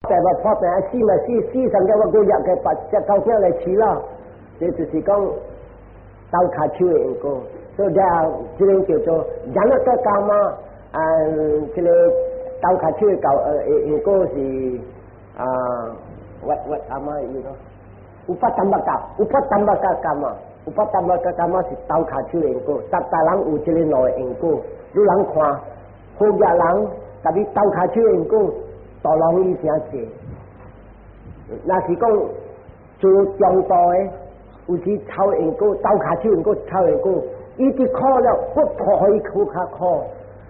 病嘛破病，死嘛死，死上叫我閣入個把隻狗囝來飼咯。這就是講鬥跤手的因果，所以這這個叫做 janaka kamma，這個鬥跤手的教因果是啊，what kamma 伊咯？Upatthambhaka，upatthambhaka kamma，upatthambhaka kamma 是鬥跤手的因果，逐逐人有這个兩个因果，你人看好額人，特別鬥跤手的因果，大人伊誠濟。若是講做中度的，有時臭因果，鬥跤手因果，臭因果，伊佇苦了，閣苦予伊苦較苦。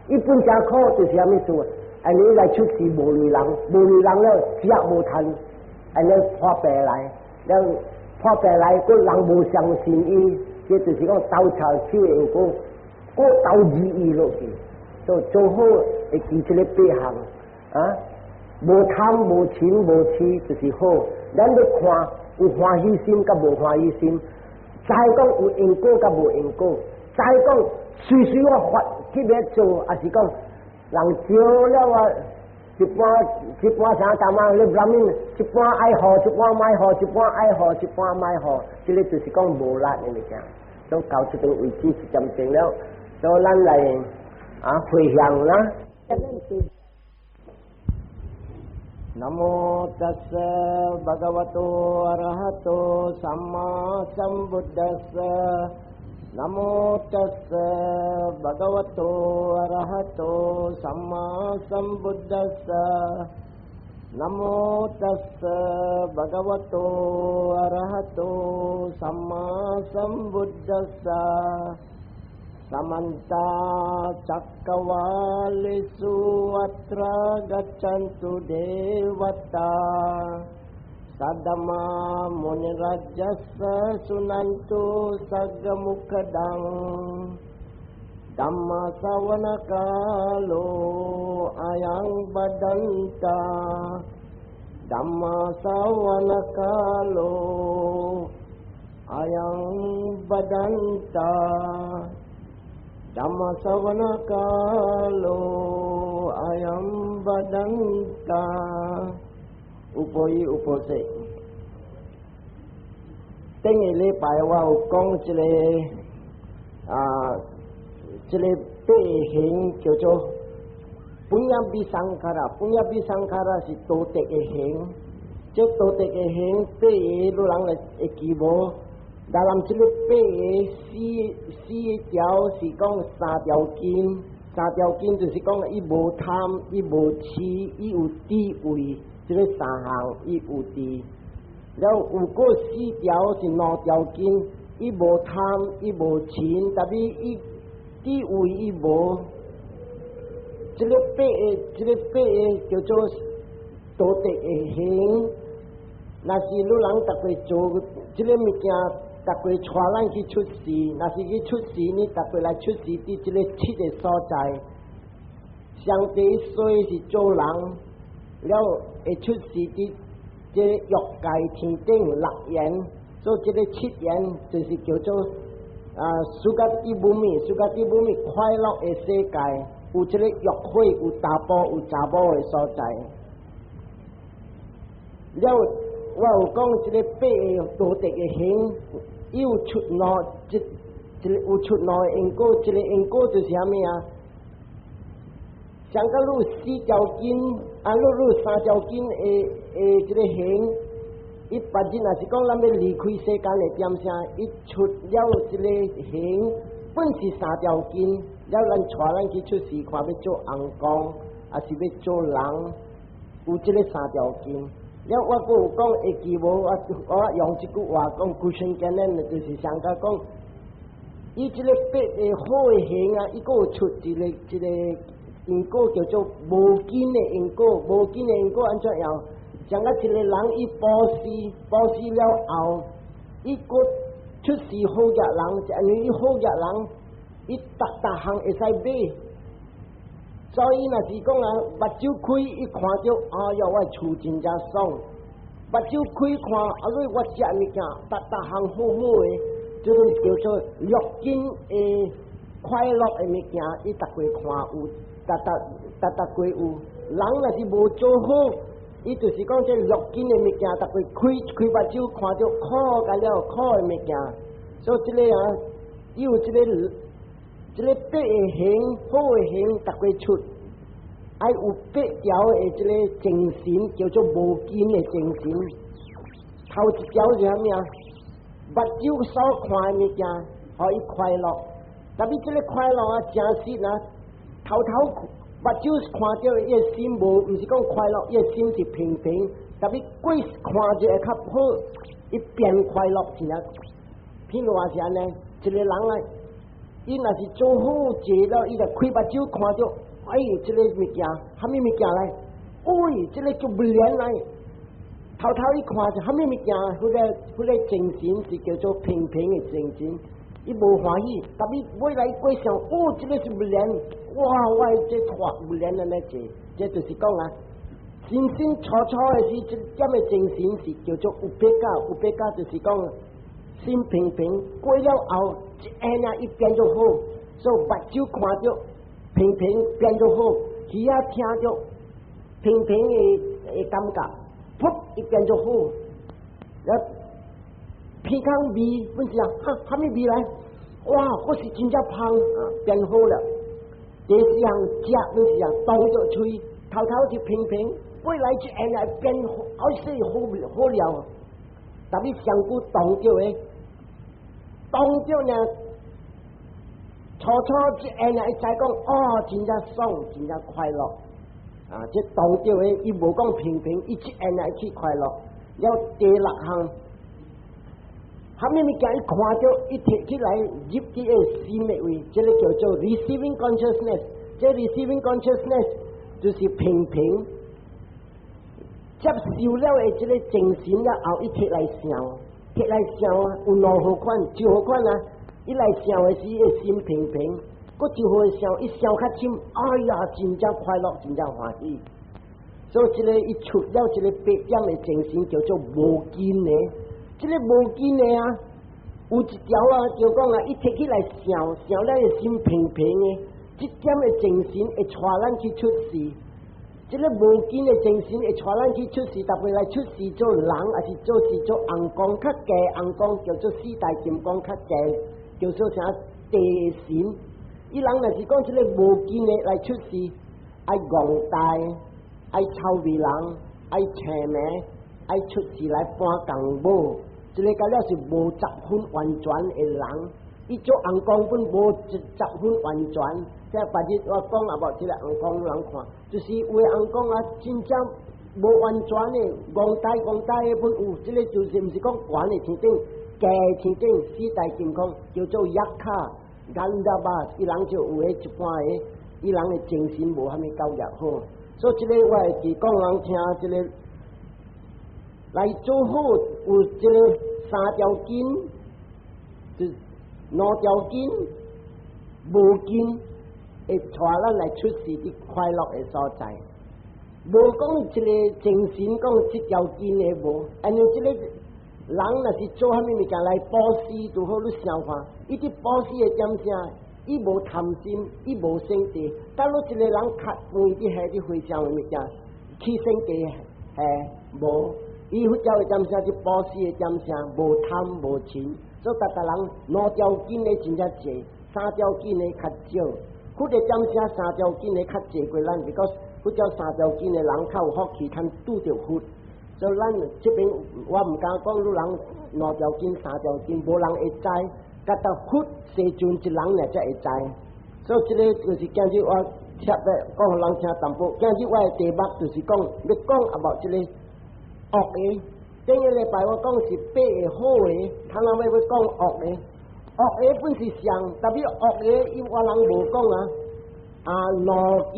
伊本誠苦就是啥物事？按呢來出世無類人，無類人了食無趁，按呢破病來，了破病來，閣人無相信伊，這就是講鬥跤手的因果，閣鬥字伊落去，所以做好會記這个八項啊，無貪無嗔無痴就是好。咱欲看有歡喜心佮無歡喜心，知講有因果佮無因果，知講隨時我發去欲做，抑是講人招了啊，一般一般啥淡仔你啥物，一般愛予，一般莫予，一般愛予，一般莫予，這个就是講無力的物件。都到這個位置一點鐘了，所以咱來啊回向啦。 นะโมตัสสะภะคะวะโตอะระหะโตสัมมาสัมพุทธัสสะนะโมตัสสะภะคะวะโตอะระหะโตสัมมาสัมพุทธัสสะนะโมตัสสะภะคะวะโตอะระหะโตสัมมาสัมพุทธัสสะ samanta cakkavalesu atra gaccantu devata saddhamma muni rajassa sunantu sagga mukadang dhamma savana kalo ayang badanta dhamma savana kalo ayang badanta dhamma savana kalo ayam badanta 有報與有報說，頂个禮拜我有講一个啊，這个八行叫做 puññabhisaṅkhāra，puññabhisaṅkhāra 是道德的行，這道德的行八个，你人會會記無？當然，這个八个四四條是講三條根，三條根就是講伊無貪，伊無痴，伊有智慧，這个三項伊有智。了有閣四條是兩條根，伊無貪，伊無嗔，但是伊智慧伊無。這个八个，這个八个叫做道德的行。若是你人逐個做這个物件，逐個帶咱去出世，若是去出世，你逐個來出世佇這个七个所在。上帝衰是做人，了會出世佇這个欲界天頂六緣，所以這个七緣就是叫做啊，sugati bhūmi，sugati bhūmi 快樂的世界，有這个欲火，有查埔，有查某的所在。了，我有講這个八个道德的行，伊有出兩一一个有出兩个因果，一个因果就是啥物啊？像佮你四條根，啊，你你三條根的的這个行，伊別日若是講咱欲離開世間的點聲，伊出了這个行，本是三條根，了咱帶咱去出世，看欲做尪公，抑是欲做人，有這个三條根。了我閣有講會記無？我我用這句話講，規身間呢，就是上甲講，伊這个八个好的行啊，伊閣有出一个一个因果叫做無根的因果，無根的因果按怎樣？像啊一个人伊布施，布施了後，伊閣出世好額人，因為伊好額人，伊逐逐項會使買。所以若是講啊，目睭開伊看著，哎喲，我厝真正爽。目睭開看，啊，你我食物件，逐逐項好好的，這个叫做六根的快樂的物件，伊逐個看有，逐逐逐逐個有。人若是無做好，伊就是講這六根的物件，逐擺開開目睭看著苦甲了苦的物件，所以這个啊，伊有這個八個行，好的行，逐擺出，愛有八條的這個精神，叫做無根的精神。頭一條是啥物啊？目睭所看的物件，予伊快樂。特別這個快樂啊，誠實啊，頭頭目睭看著伊的心無，毋是講快樂，伊的心是平平。特別過看著會較好，伊變快樂是啊。譬如話是按呢，一個人啊，伊若是做好坐了，伊就開目睭看著，哎，這個物件，啥物物件來？喂，這個就不連來。頭頭一看是啥物物件，彼個精神是叫做平平的精神，伊無歡喜。特別尾來過想，哦，這個是目連，哇，我這拖目連按呢坐，這就是講啊，新新初初的時，這點的精神是叫做 upekkha，upekkha 就是講心平平，過了後一下仔伊變做好，所以目睭看著平平變做好，耳仔聽著平平的感覺。噗！伊變做好，啊，鼻孔味本是啊，哈，啥物味來？哇，我是真正芳啊，變好了。第四項食本是啊，當做喙，頭頭就平平，未來一下來變好勢好好了。特別上久當著的，當著呢，初初一下來知講，哦，真正爽，真正快樂。啊！這當著的，伊無講平平，伊一下來去快樂。了第六項，啥物物件伊看著，伊提起來入去的心的位，這个叫做 receiving consciousness。這 receiving consciousness 就是平平接受了的這个精神了後，伊提來想，提來想啊，有兩號款，一號款啊，伊來想的時，伊心平平。閣一號想，伊想較深，哎呀，真正快樂，真正歡喜。所以這个伊出了這个八點的精神，叫做無根的。這个無根的啊，有一條啊，就講啊，伊提起來想，想了伊心平平的，這點的精神會帶咱去出世。這个無根的精神會帶咱去出世，特別來出世做人，抑是做是做尪公較低尪公，叫做四大金剛較低，叫做啥地神。伊人若是講這个無根的來出世，愛戇呆，愛臭味人，愛邪名，愛出世來搬共母，這个甲了是無十分完全的人。伊做尪公本無十分完全。這別日我講啊無，這个尪公人看，就是有的尪公啊，真正無完全的，戇呆戇呆的本有，這个就是毋是講懸的天頂，低天頂四大金剛叫做 yakkha。Gandhabba，伊人就有的一般的，伊人的精神無蝦米教育好，所以這个我會記講人聽，這个來做好有這个三條根，就兩條根無根，會帶咱來出世佇快樂的所在。無講一个精神講這條根的無，因為這个人若是做蝦米物件來布施，拄好你想看，伊佇布施的點啥？伊無貪心，伊無生地。當你一個人較飯佇下佇回向的物件，起生地下無。伊佛教的點啥？佇布施的點啥？無貪無嗔。所以逐逐人兩條根的真正濟，三條根的較少。佛的點啥？三條根的較濟過咱，because 佛教三條根的人較有福氣，通拄著佛。所以咱這邊我毋敢講，汝人兩條根、三條根，無人會知。佮到佛世尊一人爾才會知。所以這个就是今日我特別講予人聽淡薄。今日我的題目就是講欲講 about 這个惡的。頂個禮拜我講是八个好的，頭仔尾欲講惡的。惡的本是上，特別惡的伊我人無講啊。啊，兩根、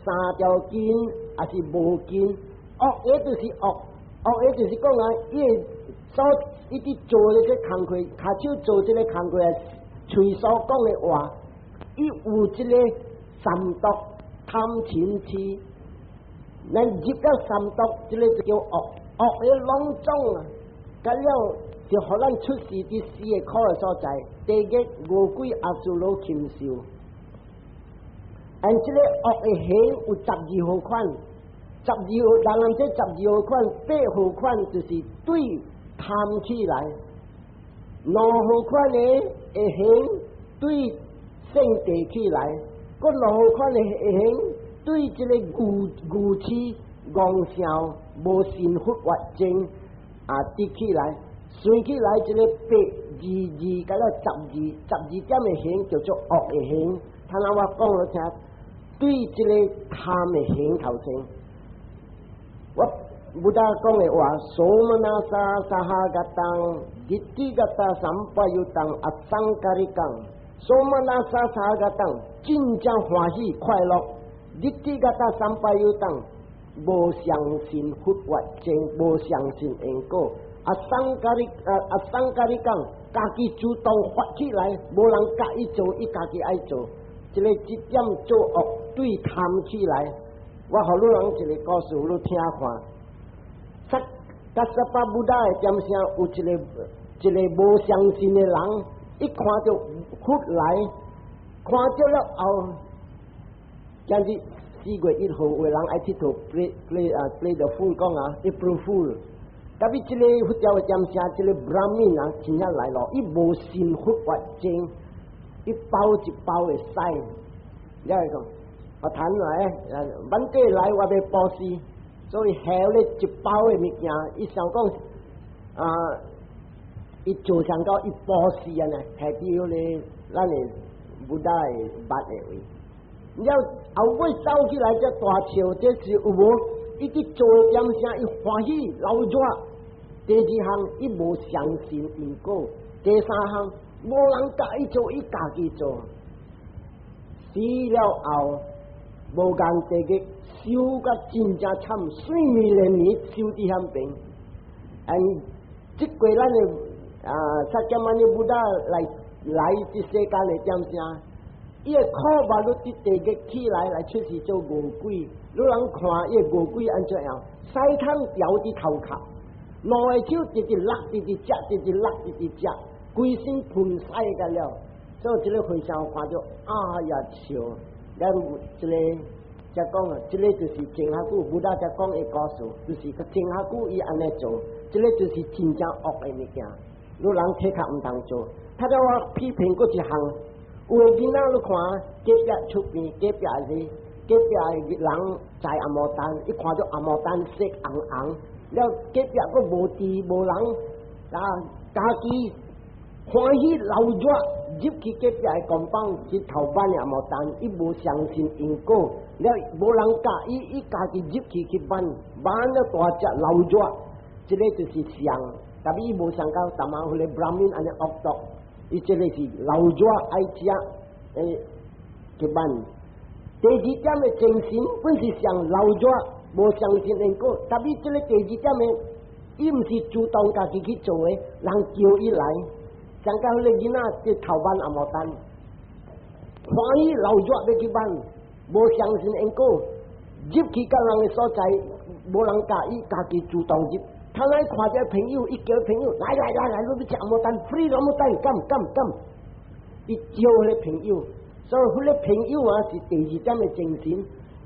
三條根，抑是無根。惡的就是惡，惡的就是講啊，伊所伊佇做這個工課，跤手做這個工課，喙所講的話，伊有這个三毒貪嗔痴，咱入了三毒，這个就叫惡，惡的攏總啊，佮了就予咱出世佇四个苦的所在，地獄、餓鬼、阿修羅、禽獸。按這个惡的行有12號款。十二號，人人這十二號款，八號款就是對貪起來，兩號款的會行對聖地起來，閣兩號款的會行對這個愚愚癡戇想無信佛法證啊，得起來，算起來這個八二二佮了十二，十二點的行叫做惡的行。頭先我講了聽，對這個貪的行頭先。我 Buddha 講的話，somanassa sahagataṃ，ditthigata sampayuttaṃ，asaṅkhārikaṃ。Somanassa sahagataṃ，真正歡喜快樂。Ditthigata sampayuttaṃ，無相信佛法證，無相信因果。Asaṅkhāri 啊，asaṅkhārikaṃ，家己主動發起來，無人教伊做，伊家己愛做。這個這點做惡對貪起來。我予汝人一個故事，汝聽看。Kassapa Buddha 的點聲有一個一個無相信的人，一看著佛來，看著了後，今日4月1號有人愛𨑨迌 play play 啊 play the fool 講啊，April Fool。Tapi 這個佛教的點聲，這個 Brahmin 啊，真正來咯，伊無信佛法證，伊包一包的屎，你來講。我談來，晚底來我欲布施，所以下咧一包的物件，伊想講啊，伊做上到伊布施啊呢，下佇彼個咱的 Buddha 的捌的位。了後尾走起來才大笑，這是有無？伊佇做點聲，伊歡喜流熱。第二項，伊無相信因果。第三項，無人教伊做，伊家己做。死了後，無間地獄，受甲真正慘，性命連連受佇遐邊。嗯，這過咱的啊，Sakyamuni Buddha 來來這世間的點聲，伊的苦目汝佇地獄起來來出世做餓鬼，汝人看伊個餓鬼按怎樣？屎桶牢佇頭殼，兩个手直直落，直直食，直直落，直直食，規身噴屎個了。所以這个和尚看著，哎呀笑，咱這个才講啊，這个就是前較久 Buddha 才講的故事，就是個前較久伊按呢做，這个就是真正惡的物件，汝人體較毋通做。他叫我批評閣一項，有的囡仔你看隔壁出邊隔壁是隔壁的人栽紅毛丹，一看著紅毛丹色紅紅，了隔壁閣無豬無人，啊，家己歡喜流熱入去隔壁的工坊去偷挽紅毛丹，伊無相信因果，了無人教伊，伊家己入去去挽，挽了大隻流熱，這个就是相，但伊無想到，淡仔彼个 Brahmin 按呢惡毒，伊這个是流熱愛食，欸，去挽。第二點的精神本是上流熱，無相信因果，但伊這个第二點的，伊毋是主動家己去做的，人叫伊來。像講彼个囡仔佇偷挽紅毛丹，歡喜流熱欲去挽，無相信因果，入去佮人的所在，無人教伊，家己主動入。他來看著朋友，伊叫朋友來來來來，汝欲食紅毛丹，free 紅毛丹，come come come。伊招彼个朋友，所以彼个朋友啊是第二點的精神。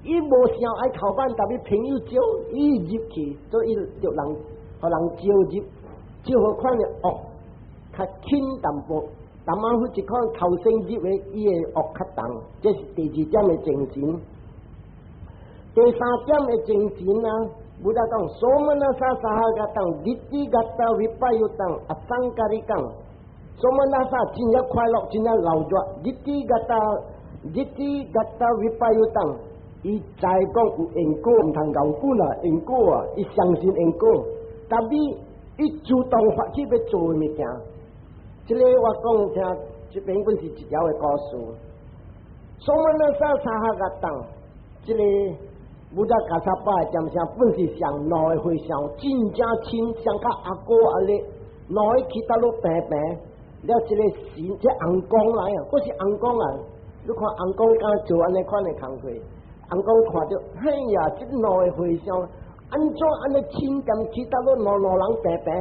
伊無想愛偷挽，但伊朋友招伊入去，所以就人予人招入，招予款的惡較輕淡薄。淡仔彼一款頭先入的，伊的惡較重，這是第二點的精神。第三點的精神啊，Buddha 講，somanassa sahagataṃ，ditthigata vippañuttaṃ，asaṅkhārikaṃ。Somanassa 真正快樂，真正流熱，ditthigata ditthigata vippañuttaṃ，伊知講有因果，毋通𠢕滾啊，因果啊，伊相信因果，但伊伊主動發起欲做的物件，這个我講聽，這邊本是一條的故事。Somanassa sahagataṃ，這个 Buddha Kassapa 的點聲本是上兩个和尚，真正親，像佮阿哥按呢，兩个去佗落平平，了這个神這尪公來啊，閣是尪公啊！你看尪公敢做按呢款的工課，尪公看著，嘿呀，這兩个和尚按怎按呢親踮去佗落兩兩人平平，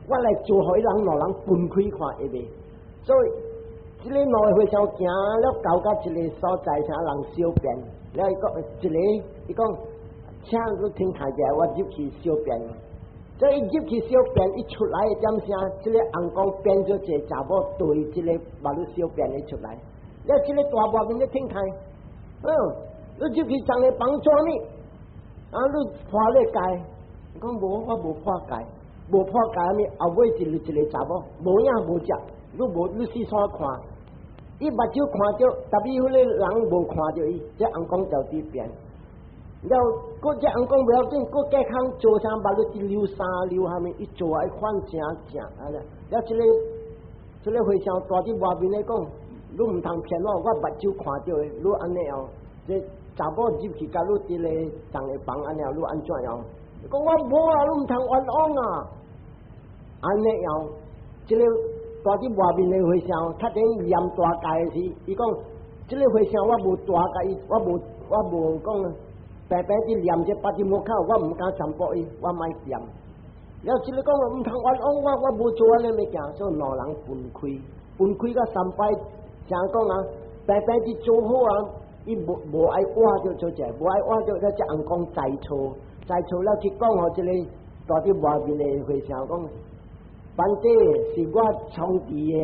我來做予彼人兩人分開看會袂？所以這个兩个和尚行了到佮一个所在，啥人小便，了伊講一个，伊講，請你聽看者，我入去小便。這一入去小便，一出來的點聲，這個尪公變做一個查某對這個目睭小便的出來。了，這個大外面咧聽看，你入去贓個房做呢？啊，你破咧戒？講無，我無破戒，無破戒呢？後尾一個一個查某，無影無跡，你無你四處看，伊目睭看著，特別彼個人無看著伊，這尪公就佇變。了，閣這尪公袂要緊，閣隔空做啥目睭佇流沙流蝦米，伊做啊，伊款誠正啊！了，這個和尚蹛佇外面咧講，你毋通騙我，我目睭看著的，你按呢哦，這查某入去共你佇咧仝個房按呢，你按怎樣？講我無啊，你毋通冤枉啊！按呢樣，這個蹛佇外面的和尚，他頂念大戒的時，伊講，這個和尚我無大戒，我無講白白佇念這巴提摩克，我毋敢強迫伊，我莫念。了，這個講毋通冤枉我，我無做按呢物件，所以兩人分開，分開到三擺，誠講啊，白白佇做好啊，伊無無愛活著做者，無愛活著，了這尪公知錯，知錯了去講予這個蹛佇外面的和尚講，反正是我創治的，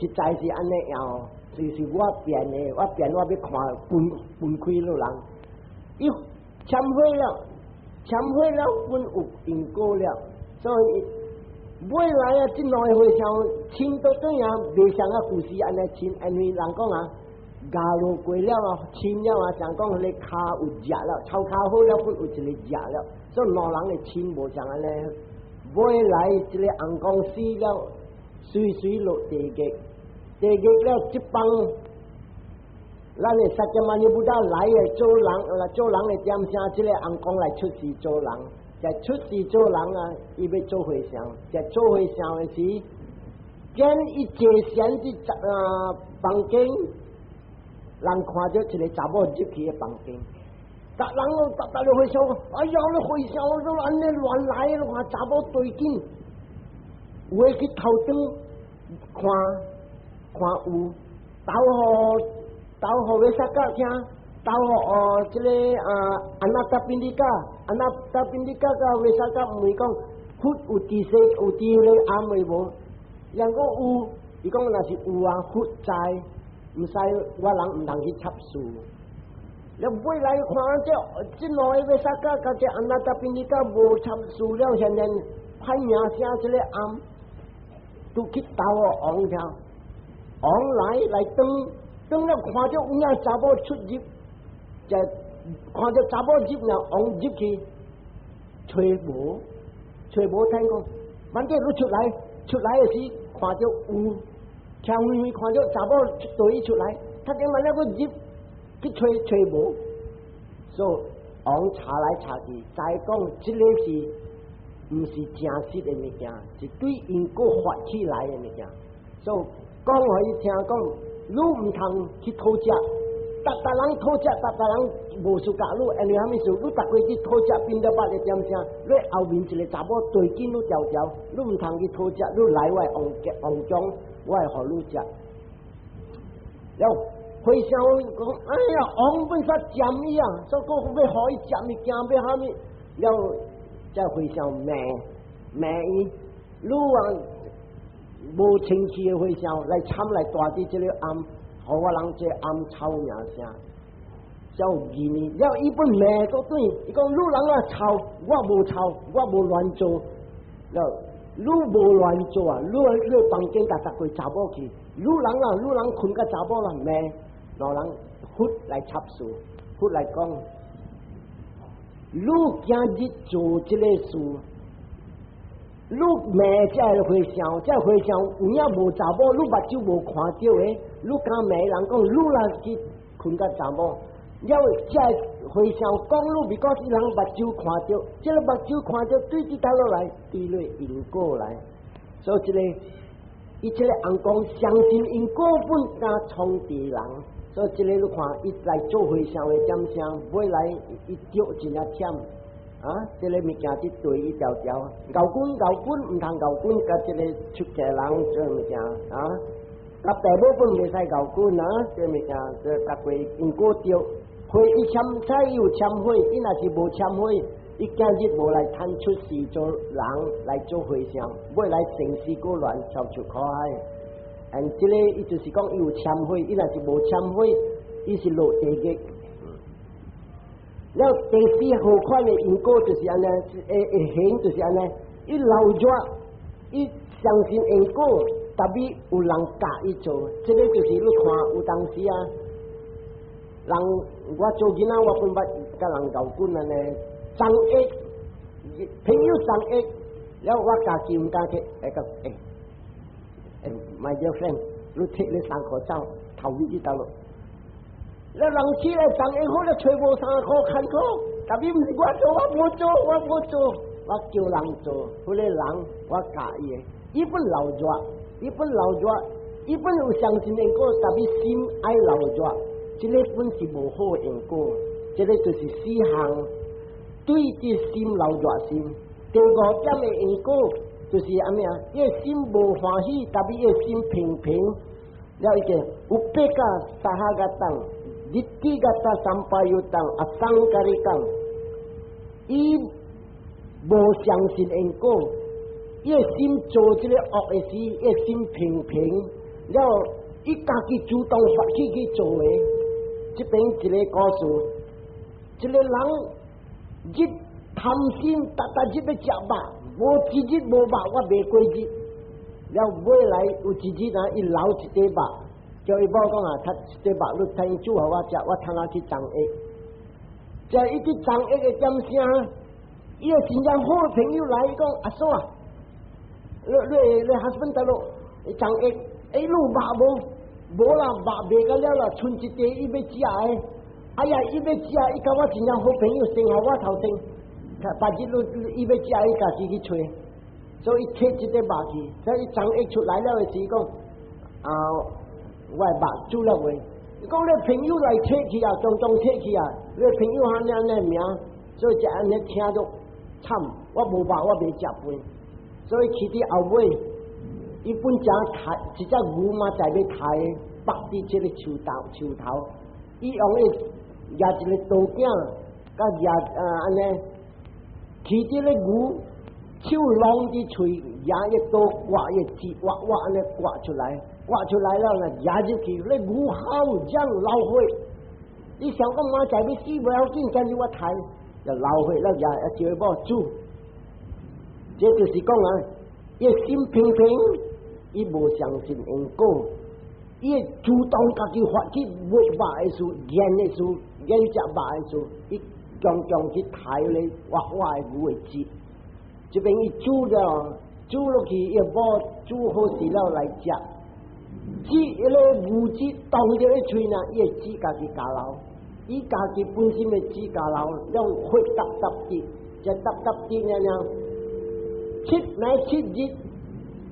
實在是按呢樣，就是我變的，我變我欲看分分開了人，伊懺悔了，懺悔了，阮有因果了，所以未來啊，這兩個和尚親都轉啊，袂像啊舊時按呢親，因為人講啊，咬落過了啊，親了啊，像講彼個跤有跡了，臭跤好了，閣有一个跡了，所以兩人的親無像按呢。尾來這個尪公死了，隨隨落地獄，地獄了這幫，咱的釋迦牟尼佛來的做人，做人的點聲，這個尪公來出世做人，在出世做人啊，伊欲做和尚，在做和尚的時，見伊坐禪佇啊房間，人看著一個查某入去的房間。逐人攏逐逐咧和尚，哎呀，你和尚都按呢亂來，你看查某對緊，有的去頭燈看看有，投予投予彌薩葛聽，投予哦這個啊阿那達賓迪加，阿那達賓迪加佮彌薩葛問講，佛有佇世有佇咧暗的無？人講有，伊講若是有啊，佛知，毋使我人毋通去插事。你尾來看這這兩个彌薩葛佮這阿那達賓迪加無插事了，現在歹名聲這個暗，都去投予王聽，王來來轉，轉了看著有影查某出入，就看著查某入了，王入去，揣無，揣無聽講，反正你出來，出來的時看著有，徛遠遠看著查某對伊出來，他點嘛了閣入。去揣揣無，所以王查來查去，知講這個是毋是誠實的物件，是對因果發起來的物件。所以講予伊聽講，你毋通去討食，逐逐人討食，逐逐人無輸共你，因為蝦米事？你逐過去討食變了百個點聲，你後面一個查某對緊你條條，你毋通去討食，你來我王王宮，我會予你食。了。和尚講：哎呀，王欲煞占伊啊，所以講欲予伊食物件，欲蝦米？了，這和尚罵罵伊，你啊無清氣的和尚來參來蹛佇這個庵，予我人這庵臭名聲，才有義呢。了伊本罵閣轉，伊講你人啊臭，我無臭，我無亂做。了，你無亂做啊？你你房間逐逐個查某去，你人啊，你人睏佮查某人罵。兩人佛來插事，佛來講，你今日做這個事，你罵這个和尚，這個和尚有影無查某，你目睭無看著的，你敢罵人講，你來去睏佮查某，了這個和尚講你，比講是人目睭看著，這個目睭看著對這倒落來，對你因果來，所以這個伊這個尪公相信因果本敢創治人。所以這個你看，伊來做和尚的點聲，尾來伊著真正忝啊！這個物件佇對伊條條，𠢕棍𠢕棍毋通𠢕棍，佮這個出家人這物件啊，佮爸母本袂使𠢕棍啊，這物件這逐個因果著。悔伊懺才有懺悔，伊若是無懺悔，伊今日無來趁出世做人來做和尚，欲來生死過亂，跳出苦海。And 這個伊就是講伊有懺悔，伊若是無懺悔，伊是落地獄。了第四號款的因果就是按呢，會會行就是按呢，伊流熱，伊相信因果，tapi 有人教伊做，這個就是你看有當時啊，人我做囡仔，我本捌佮人𠢕滾按呢，送藥，朋友送藥，了我家己毋敢去，會講欸欸，my dear friend，你提你3箍走，頭尾去倒落。了人起來送藥好，你揣無3箍牽苦，tapi 毋是我做，我無做，我無做，我叫人做，彼個人我教伊的，伊本流熱，伊本流熱，伊本有相信因果，tapi 心愛流熱，這個本是無好的因果，這個就是四項對佇心流熱心。第五點的因果就是按呢啊？伊的心無歡喜，tapi 伊的心平平，了伊個 upekkhā sahagataṃ，diṭṭhigatā sampayuttaṃ asaṅkhārikaṃ，伊無相信因果，伊的心做這個惡的事，伊的心平平，了伊家己主動發起去做的。這邊一個故事，一個人日貪心，逐逐日欲食肉，無一日無肉，我袂過日。了尾來有一日啊，伊留一塊肉。叫伊某講啊，他一塊肉你趁伊煮予我食，我通仔去送藥。在伊去送藥的點聲，伊個真正好朋友來講，阿嫂啊，你你 husband 佇落，伊送藥，欸，你有肉無？無啦，肉賣甲了啦，賰一塊伊欲食的。哎呀，伊欲食，伊佮我真正好朋友，先予我頭先，別日你伊欲食，伊家己去揣。所以提一塊肉去，所以送藥出來了的時講，啊，我的肉煮了未？伊講你朋友來提去啊，當當提去啊，你朋友按呢按呢名，所以才按呢聽著慘。我無肉，我袂食飯，所以去佇後尾，伊本正刣一隻牛嘛，在欲刣，縛佇這個樹頭樹頭，伊用伊舉一個刀鏡，佮舉啊按呢，去這個牛手攏佇喙，舉一刀割伊舌，挖挖按呢割出來。割出來了呢，壓入去，你牛吼嚷流血。你想講嘛，在欲死無要緊，今日我刣，就流血了，也叫伊某煮。這就是講啊，伊心平平，伊無相信因果，伊會主動家己發起賣肉的事、醃的事、醃食肉的事，伊強強去刣咧活活的牛的舌。這邊伊煮了，煮落去，伊某煮好勢了來食。舌彼個牛舌當著咧喙呢，伊的舌家己咬流，伊家己本身的舌咬流，用血沓沓滴，這沓沓滴爾爾，7暝7日，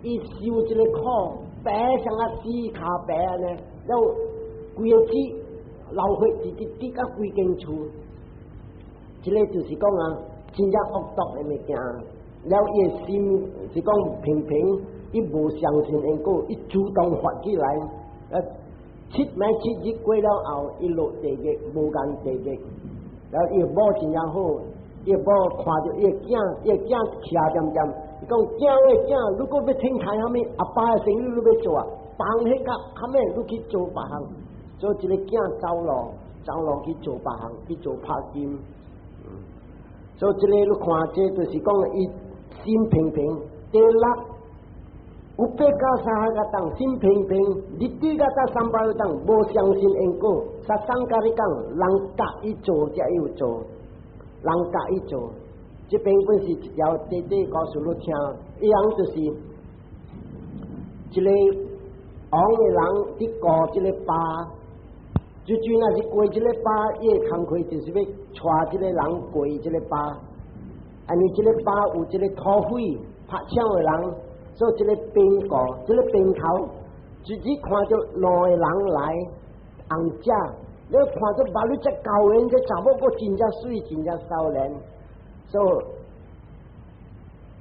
伊受這個苦，白像啊死跤白按呢，了規个舌流血直直滴到規間厝，這個就是講啊，真正惡毒的物件，了伊的心是講平平。伊無相信因果，伊主動發起來，7暝7日過了後，伊落地獄，無間地獄。然後伊某真正好，伊某看著伊的囝，伊的囝徛恬恬，伊講囝喂囝，你閣欲天刣啥物？阿爸的生意你欲做啊？放彼個較免，你去做別項。所以這個囝走路，走路去做別項，去做拍金。所以這個你看，這就是講伊心平平，第六。Upekkhā sahagataṃ心平平，diṭṭhigatā sampayuttaṃ無相信因果，sasaṅkhārikaṃ人教伊做才有做，人教伊做，這邊本是一條短短故事你聽，一樣就是一個王的人佇顧這個壩，就就若是過這個壩，伊的工課就是欲帶這個人過這個壩，按呢這個壩有這個土匪拍搶的人。所以這個兵個，這個兵頭，直接看著兩個人來紅遮，你看著目你這高緣，這查某閣真正媠，真正少年，所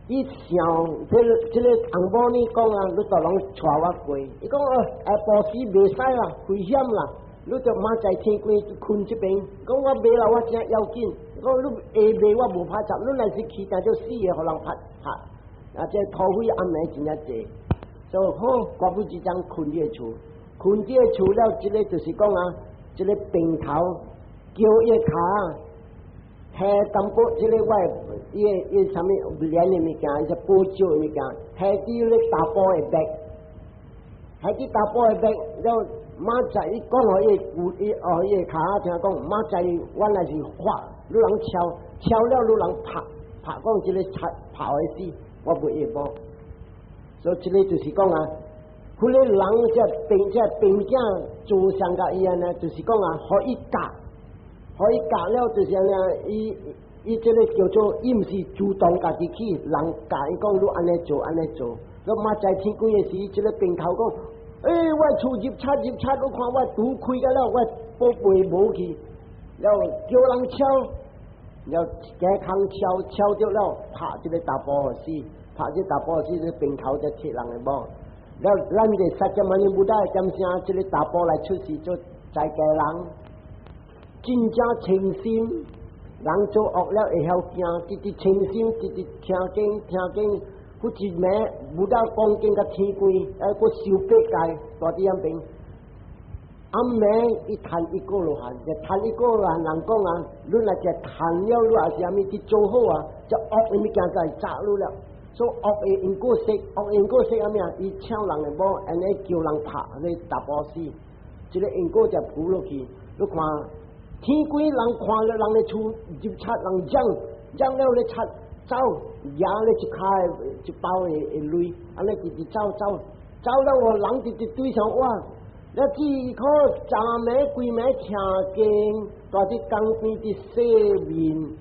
以伊想，這個紅某呢講啊，你都攏帶我過，伊講哦，下晡時袂使啦，危險啦，你就明仔天光睏這邊，講我袂啦，我真要緊。講你會袂，我無拍雜。你若是去，定就死的，予人拍拍。啊，這土匪暗暝真正濟，所以好，我不只張睏佇個厝，睏佇個厝了，這個就是講啊，這個平頭叫伊跤，下淡薄這個我伊個伊啥物連的物件，伊個補救的物件，下佇咧查埔的壁，下佇查埔的壁了。明仔伊講予伊骨伊哦伊個跤聽講，明仔我若是發，你人敲敲了，你人拍拍講這個賊拍會死，我袂會無。所以這個就是講啊，彼個人這病這病囝做上甲伊按呢，就是講啊，予伊教，予伊教了就是按呢，伊伊這個叫做伊毋是主動家己去，人教伊講你按呢做按呢做，你明仔天光的時，這個平頭講。欸，我厝入賊入賊，你看我拄開個了，我寶貝無去，了叫人敲，了加空敲敲著了，拍這個查埔死，拍這個查埔死，這個平頭才鐵人的某。了，咱個釋迦牟尼佛點聲，這個查埔來出世做在家人，真正清心，人做惡了會曉驚，直直清心，直直聽經聽經。有一暝，佛陀講經甲天光，哎，閣修八戒，蹛佇遐邊。暗暝伊趁一個羅漢，就趁一個羅漢人講啊，你若食趁了，你也是啥物去做好啊？這惡的物件就會炸你了。所以惡的因果色，惡因果色啥物啊？伊搶人的某，按呢叫人拍咧查埔死，這個因果就浮落去。你看天光人看著人的厝入賊人嚷，嚷了咧賊走，舉咧一跤一包的的鐳，按呢直直走走，走了哦，人直直對上我。了只可昨暝規暝聽經，蹛佇江邊佇洗面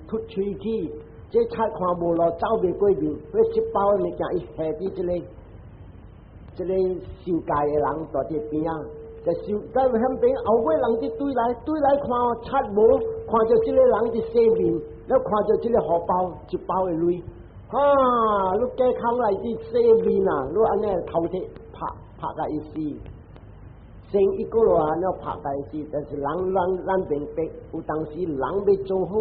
吐喙齒，這賊看無路走袂過面，彼一包的物件伊下佇這個受戒的人蹛佇邊仔，就受在遐邊後尾人佇對來對來看賊無，看著這個人佇洗面，了看著這個荷包一包的鐳，哈！你加空來佇洗面啊，你按呢頭提拍拍共伊死。生一個羅漢了拍共伊死，但是人咱咱明白，有當時人欲做好，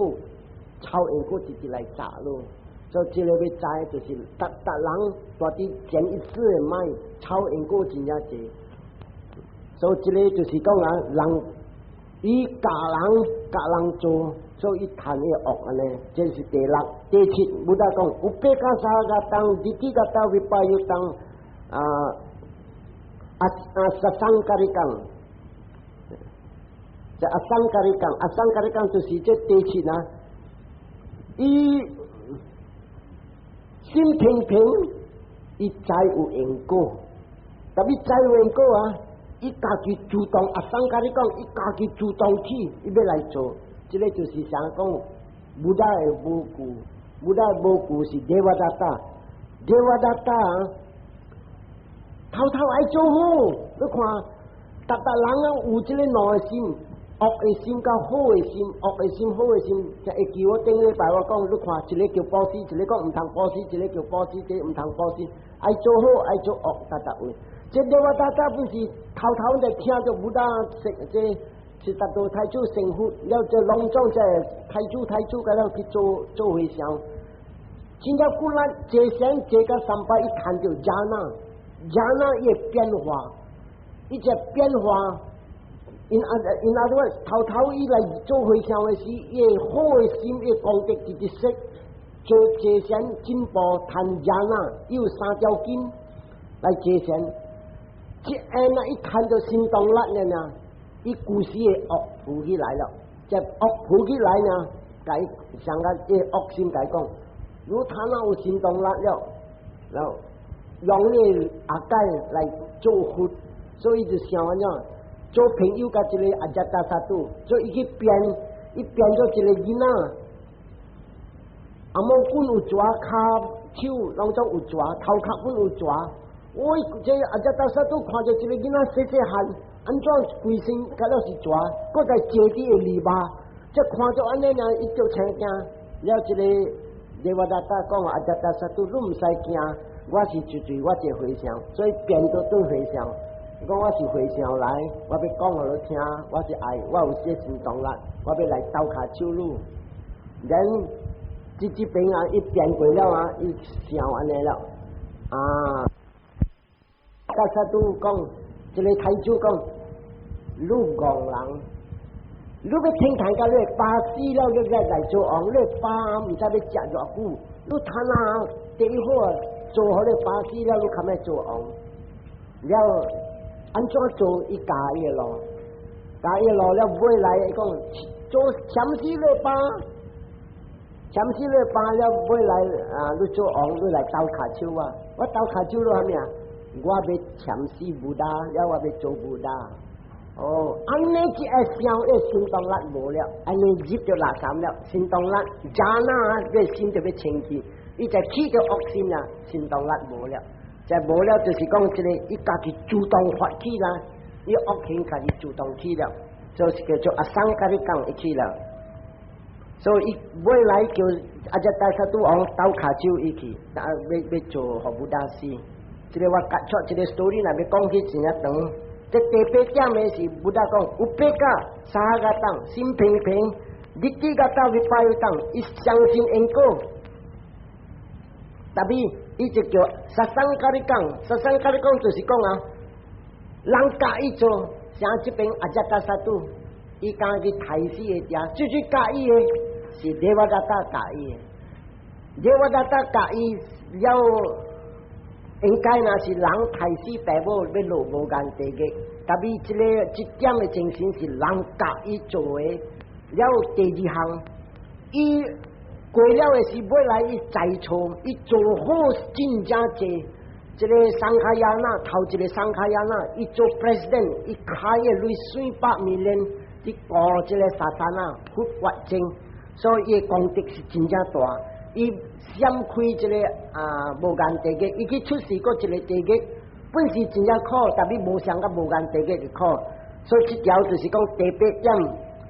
臭因果直直來炸咯。所以這個欲知就是逐逐人蹛佇前一世的歹，臭因果真正濟。所以這個就是講啊，人伊教人教人做，所以伊趁伊惡按呢，這是第六、第七，佛陀講upekkhāsahagatang ditthigatavippayutang 啊。啊啊！sasaṅkārikaṃ，這asaṅkārikaṃ，asaṅkārikaṃ就是這第七啊。伊心平平，伊知有因果，特別知有因果啊，伊家己主動asaṅkārikaṃ，伊家己主動去，伊欲來做，這個就是啥講，佛陀的母舅，佛陀的母舅是 Devadatta，Devadatta 啊。頭頭愛做好，你看，逐逐人啊有這個兩個心，惡的心佮好的心，惡的心好的心，就會記我頂禮拜我講，你看一個叫布施，一個講毋通布施，一個叫布施，這個毋通布施，愛做好愛做惡，逐逐有。這 Devadatta 不是頭頭就聽著佛陀說這是達到太祖成佛，了這攏總這太祖太祖佮了去做做和尚，真正骨力坐禪坐到三擺，伊看著 jhāna。jhāna 伊會變化，伊這變化，因阿個頭頭伊來做和尚的時，伊好的心，伊功德直直說，做坐禪進步，趁 jhāna，伊有三條筋來坐禪，這按啊，伊看著心動力了呢，伊舊時的惡浮起來了，這惡浮起來呢，共伊上個伊惡心共伊講，如他若有神通力了，然後用你阿解來做佛，所以就想按怎做朋友佮這個阿遮達薩杜，所以伊去變，伊變做一個囡仔。阿摩棍有蛇，跤手攏總有蛇，頭殼本有蛇。我這阿遮達薩杜看著一個囡仔細細漢，按怎規身敢若是蛇，閣在坐佇個籬笆，這看著按呢爾，伊就青驚。了，這個 Devadatta 講阿遮達薩杜，你毋使驚。我是絕對我一個和尚，所以變做做和尚。講我是和尚來，我欲講予你聽，我是愛，我有這行動力，我欲來鬥跤手你。Then 這邊啊，伊變過了啊，伊想按呢了，啊，阿薩都講，這個太祖講，你戇人，你欲聽談甲你爸死了，你才來做王，你爸毋知欲食偌久，你趁啊第一好啊，做予你爸死了，你較欲做王，了按怎做？伊教伊路，教伊路了，尾來伊講做攕死你爸。攕死你爸了，尾來啊！你做王，你來鬥跤手啊！我鬥跤手你蝦米啊？我欲攕死 Buddha，了我欲做 Buddha。哦，按呢一個想，伊心動力無了，按呢入著垃圾了，心動力，jhana，你心就欲清氣，伊就起著惡心啊，心動力無了，就無了，就是講這個伊家己主動發起啦，伊惡行家己主動起了，就是叫做asaṅkhārikaṃ會起了。所以伊尾來叫阿只大薩都王鬥跤手伊去，啊，欲做予 Buddha 死。這個我割出這個 story 若欲講起真正長。這第八點的是 Buddha 講，upekkha sahagataṃ 心平平，ditthigata vippayutaṃ，伊相信因果。特別伊就叫 sasaṅkhārikaṃ，sasaṅkhārikaṃ 就是講啊，人教伊做，像這邊阿只大薩都，伊敢去刣死的定，最最教伊的是 Devadatta 教伊的，Devadatta 教伊了，應該若是人刣死爸母欲落無間地獄，特別這個這點的精神是人教伊做的。了第二項，伊過了的是尾來伊在錯，伊做好真正濟。這個 Sangayana 頭一個 Sangayana，伊做 president，伊開的鐳400 million，去顧這個 sasana 佛法經，所以伊的功德是真正大。伊閃開這個啊無間地獄，伊去出世過一個地獄，本是真正苦，但伊無想甲無間地獄的苦。所以這條就是講第八點，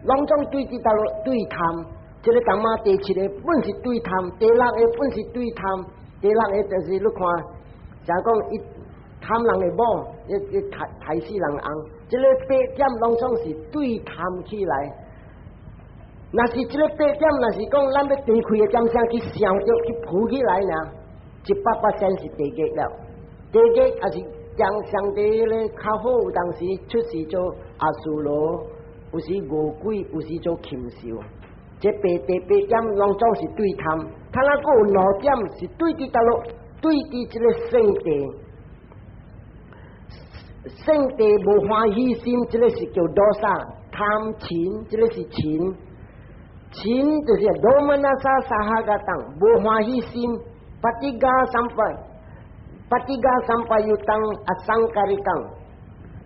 攏總對佇倒落對貪，這個當媽第七個本是對貪，第六個本是對貪，第六個就是你看，像講伊貪人的某，伊伊刣刣死人翁，這個八點攏總是對貪起來。若是這個八點，若是講咱欲斷開的點聲去想著去浮起來呢，100%是地獄了。地獄也是將上帝咧較好，有當時出世做阿修羅，有時餓鬼，有時做禽獸。這八第八點攏總是對貪，他那閣有兩點是對佇佗落，對佇這個聖地，聖地無歡喜心，這個是叫 dosa 貪嗔，這個是嗔。嗔就是 domanassa sahagataṃ，無歡喜心，patigha sampa， patigha sampayuttaṃ asaṅkhārikaṃ，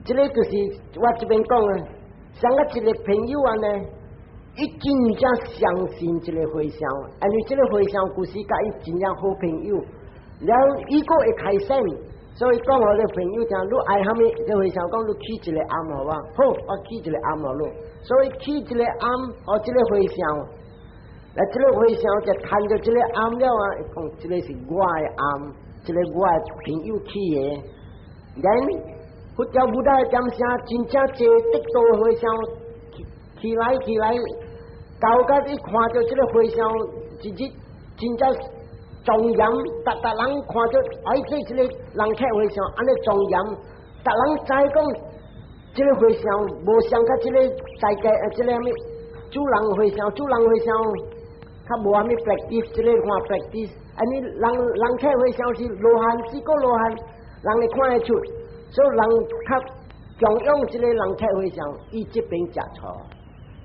這個就是我這邊講的，像我一個朋友按呢，伊真正相信這個和尚，因為這個和尚舊時佮伊真正好朋友，了伊閣會開善，所以講予個朋友聽，你愛啥物？這和尚講你起一個庵予我，好，我起一個庵予你。所以起一個庵，予這個和尚，來這個和尚就看著這個庵了啊，伊講這個是我的庵，這個我的朋友起的。Then 佛教 Buddha 的點聲真正濟得道和尚起來起來，到甲伊看著這個和尚一日真正莊嚴，逐逐人看著哎，這這個人客和尚按呢莊嚴，逐人知講這個和尚無像佮這個在家這個啥物主人和尚，主人和尚較無啥物 practice，這個看 practice，按呢人人客和尚是羅漢，四個羅漢，人會看得出，所以人較敬仰這個人客和尚，伊這邊食錯，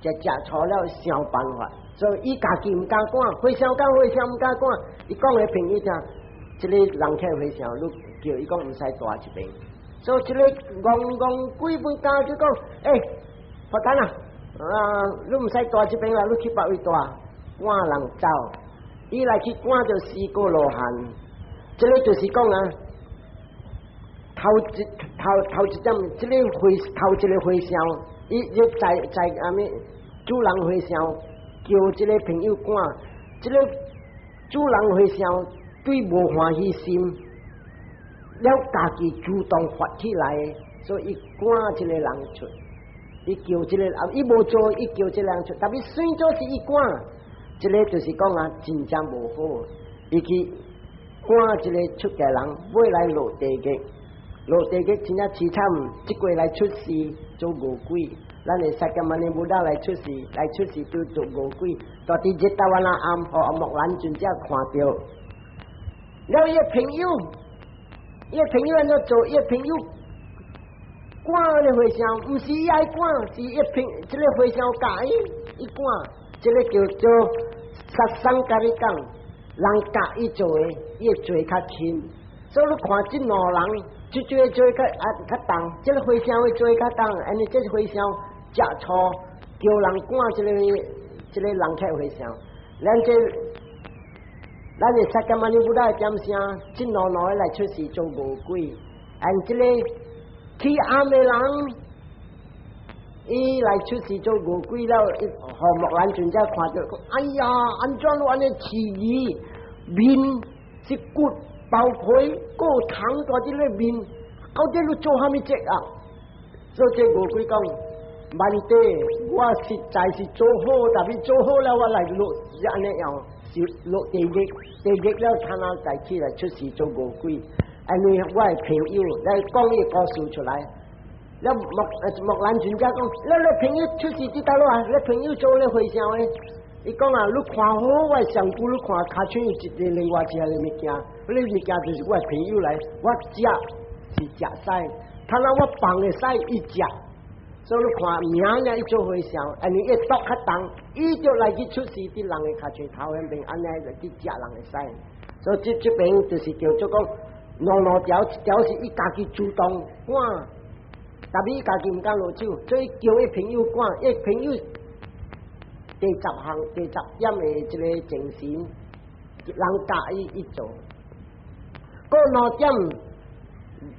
食食錯了想辦法，所以伊家己毋敢管，和尚講和尚毋敢管，伊講予朋友聽，這個人客和尚，你叫伊講毋使蹛這邊，所以這個戇戇鬼本家就講，欸，佛丹啊，啊，你毋使蹛這邊啦，你去別位蹛，趕人走，伊來去趕著四個羅漢，這個就是講啊，頭一頭頭一點，這個和頭一個和尚，伊伊在在啥物主人和尚叫這個朋友趕，這個主人和尚對無歡喜心，了家己主動發起來，所以伊趕這個人出，伊叫這個，伊無做，伊叫這個人出，但是算做是伊趕，這個就是講啊，真正無好，伊去趕這個出家人，尾來落地獄，落地獄真正淒慘，這過來出世做餓鬼。咱的釋迦牟尼佛來出世，來出世就做餓鬼，蹛佇熱達瓦那庵，予木蘭尊者看著。了伊的朋友，伊的朋友按怎做？伊的朋友趕的和尚，毋是伊愛趕，是伊朋這個和尚教伊，伊趕，這個叫做殺生甲你講，人教伊做的，伊會做較輕。所以你看這兩人，這做做較啊較重，這個和尚會做較重，按呢這個和尚食醋叫人趕這個這個人客和尚，咱這咱的釋迦牟尼佛的點聲，這兩兩個來出世做餓鬼，按這個起暗的人，伊來出世做餓鬼了，予木蘭尊者看著，哎呀，按怎你按呢飼魚面是骨包皮，閣有蟲蹛佇咧面，到底你做啥物節啊？所以這餓鬼講，萬地，我實在是做好，但是做好了，我來落是按呢樣，是落地獄，地獄了，他那再起來出世做餓鬼。因為我的朋友來講伊故事出來，了木木蘭尊者講，你你朋友出世佇佗落啊？你朋友做咧和尚的，伊講啊，你看好我的上骨，你看跤手有一個另外一個物件，彼個物件就是我的朋友來，我食是食屎，他那我放的屎伊食。所以你看名爾伊做和尚，因為伊毒較重，伊就來去出世佇人的跤手頭遐邊，按呢來去食人的屎。所以這這邊就是叫做講兩兩條，一條是伊家己主動趕，但是伊家己毋敢落手，所以叫伊朋友趕，伊朋友第十項第十點的這個精神，人教伊伊做。閣兩點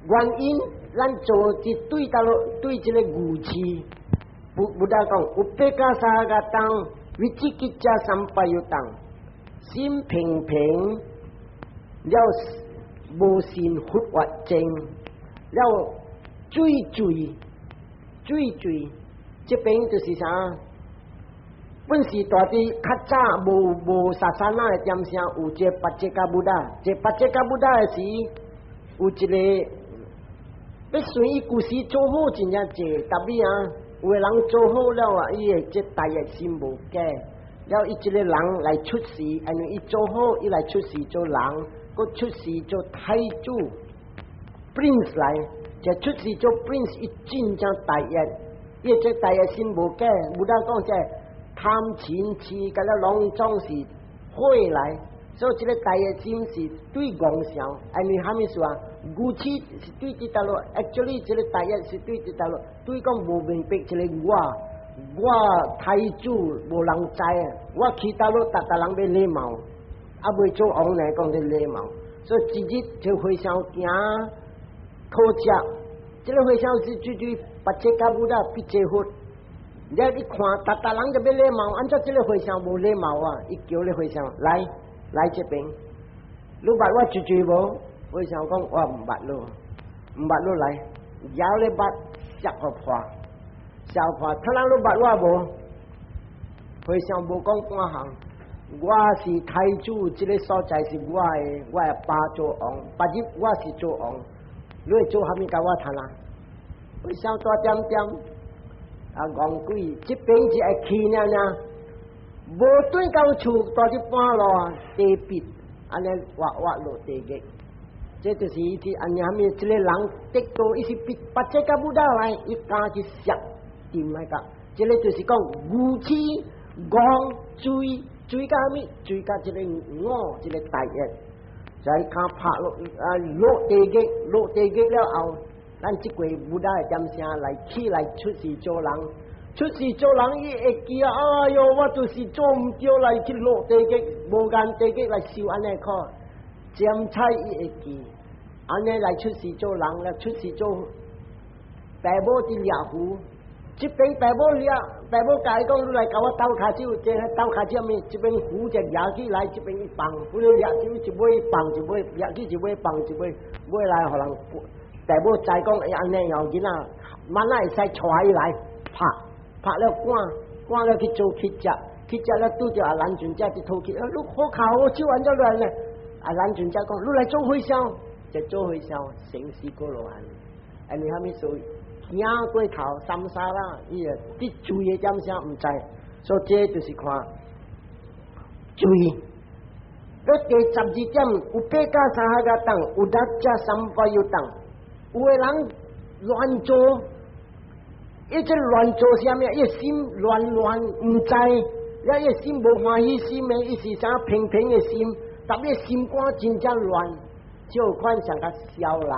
原因，咱做一對佗落對這個愚痴，佛佛陀講，upekkhā sahagataṃ vicikicchā sampayuttaṃ，心平平了無信佛法證，了追罪追罪，這邊就是啥？本是蹛佇較早無無 sasana 的點聲，有這個 pacceka Buddha，這 pacceka Buddha 的時，有一個。欲隨伊舊時做好真正濟，但是啊，有的人做好了啊，伊的這大業心無假，了伊這個人來出世，因為伊做好，伊來出世做人，閣出世做太子，prince 來，這出世做 prince，伊真正大業，伊這大業心無假，無得講這貪嗔痴，佮了攏總是火來，所以這個大業心是對戇想，因為啥物事啊？愚痴是對佇佗落，actually 這個大業是對佇佗落，對講無明白這個我，我太子無人知啊，我去佗落，逐逐人欲禮貌，猶未做王呢，講這禮貌，所以一日就和尚行討食，這個和尚是最最 pacceka Buddha 比這佛，你一看，逐逐人就欲禮貌，按怎這個和尚無禮貌啊？伊叫咧和尚來來這邊，你捌我一句無？和尚講我毋捌你，毋捌你來，攑咧捌摔予破，摔破，他人你捌我無？和尚無講半項，我是太子，這個所在是我的，我的爸做王，別日我是做王，你會做啥物共我談啊？和尚大點點，啊，戇鬼，這邊是會去爾爾，無轉到厝，蹛佇半路地壁，按呢活活落地獄。這就是伊是按呢啥物，這個人得到伊是比 pacceka Buddha 來，伊敢去摔掂來個，這個就是講愚痴、戇、追追到啥物？追到這個我，這個大業，就係看拍落啊落地獄，落地獄了後，咱這過 Buddha 的點聲來起來出世做人，出世做人伊會記啊！哎喲，我就是做毋對來去落地獄，無間地獄來受按呢苦，尖菜伊會記。按呢來出世做人，來出世做爸母佇掠魚，這邊爸母掠，爸母共伊講，你來共我鬥跤手，這鬥跤手物？這邊魚就掠起來，這邊一放，不了掠就一尾放一尾，掠起一尾放一尾，尾來予人父母知講會按呢樣囡仔，慢仔會使帶伊來拍，拍了趕，趕了去做乞食，乞食了拄著阿難尊者佇討乞，啊，你好跤好手按怎來呢？阿難尊者講，你來做和尚，就做和尚，成四果羅漢。因為蝦米事？行過頭 samsara，伊個佇罪的點啥毋知，所以這就是看罪。你第十二點，upekkhā sahagataṃ，uddhacca sampayuttaṃ，有的人亂做，伊這亂做啥物？伊心亂亂毋知，伊心無歡喜心的，伊是啥平平的心，特別心肝真正亂，這款像較痟人，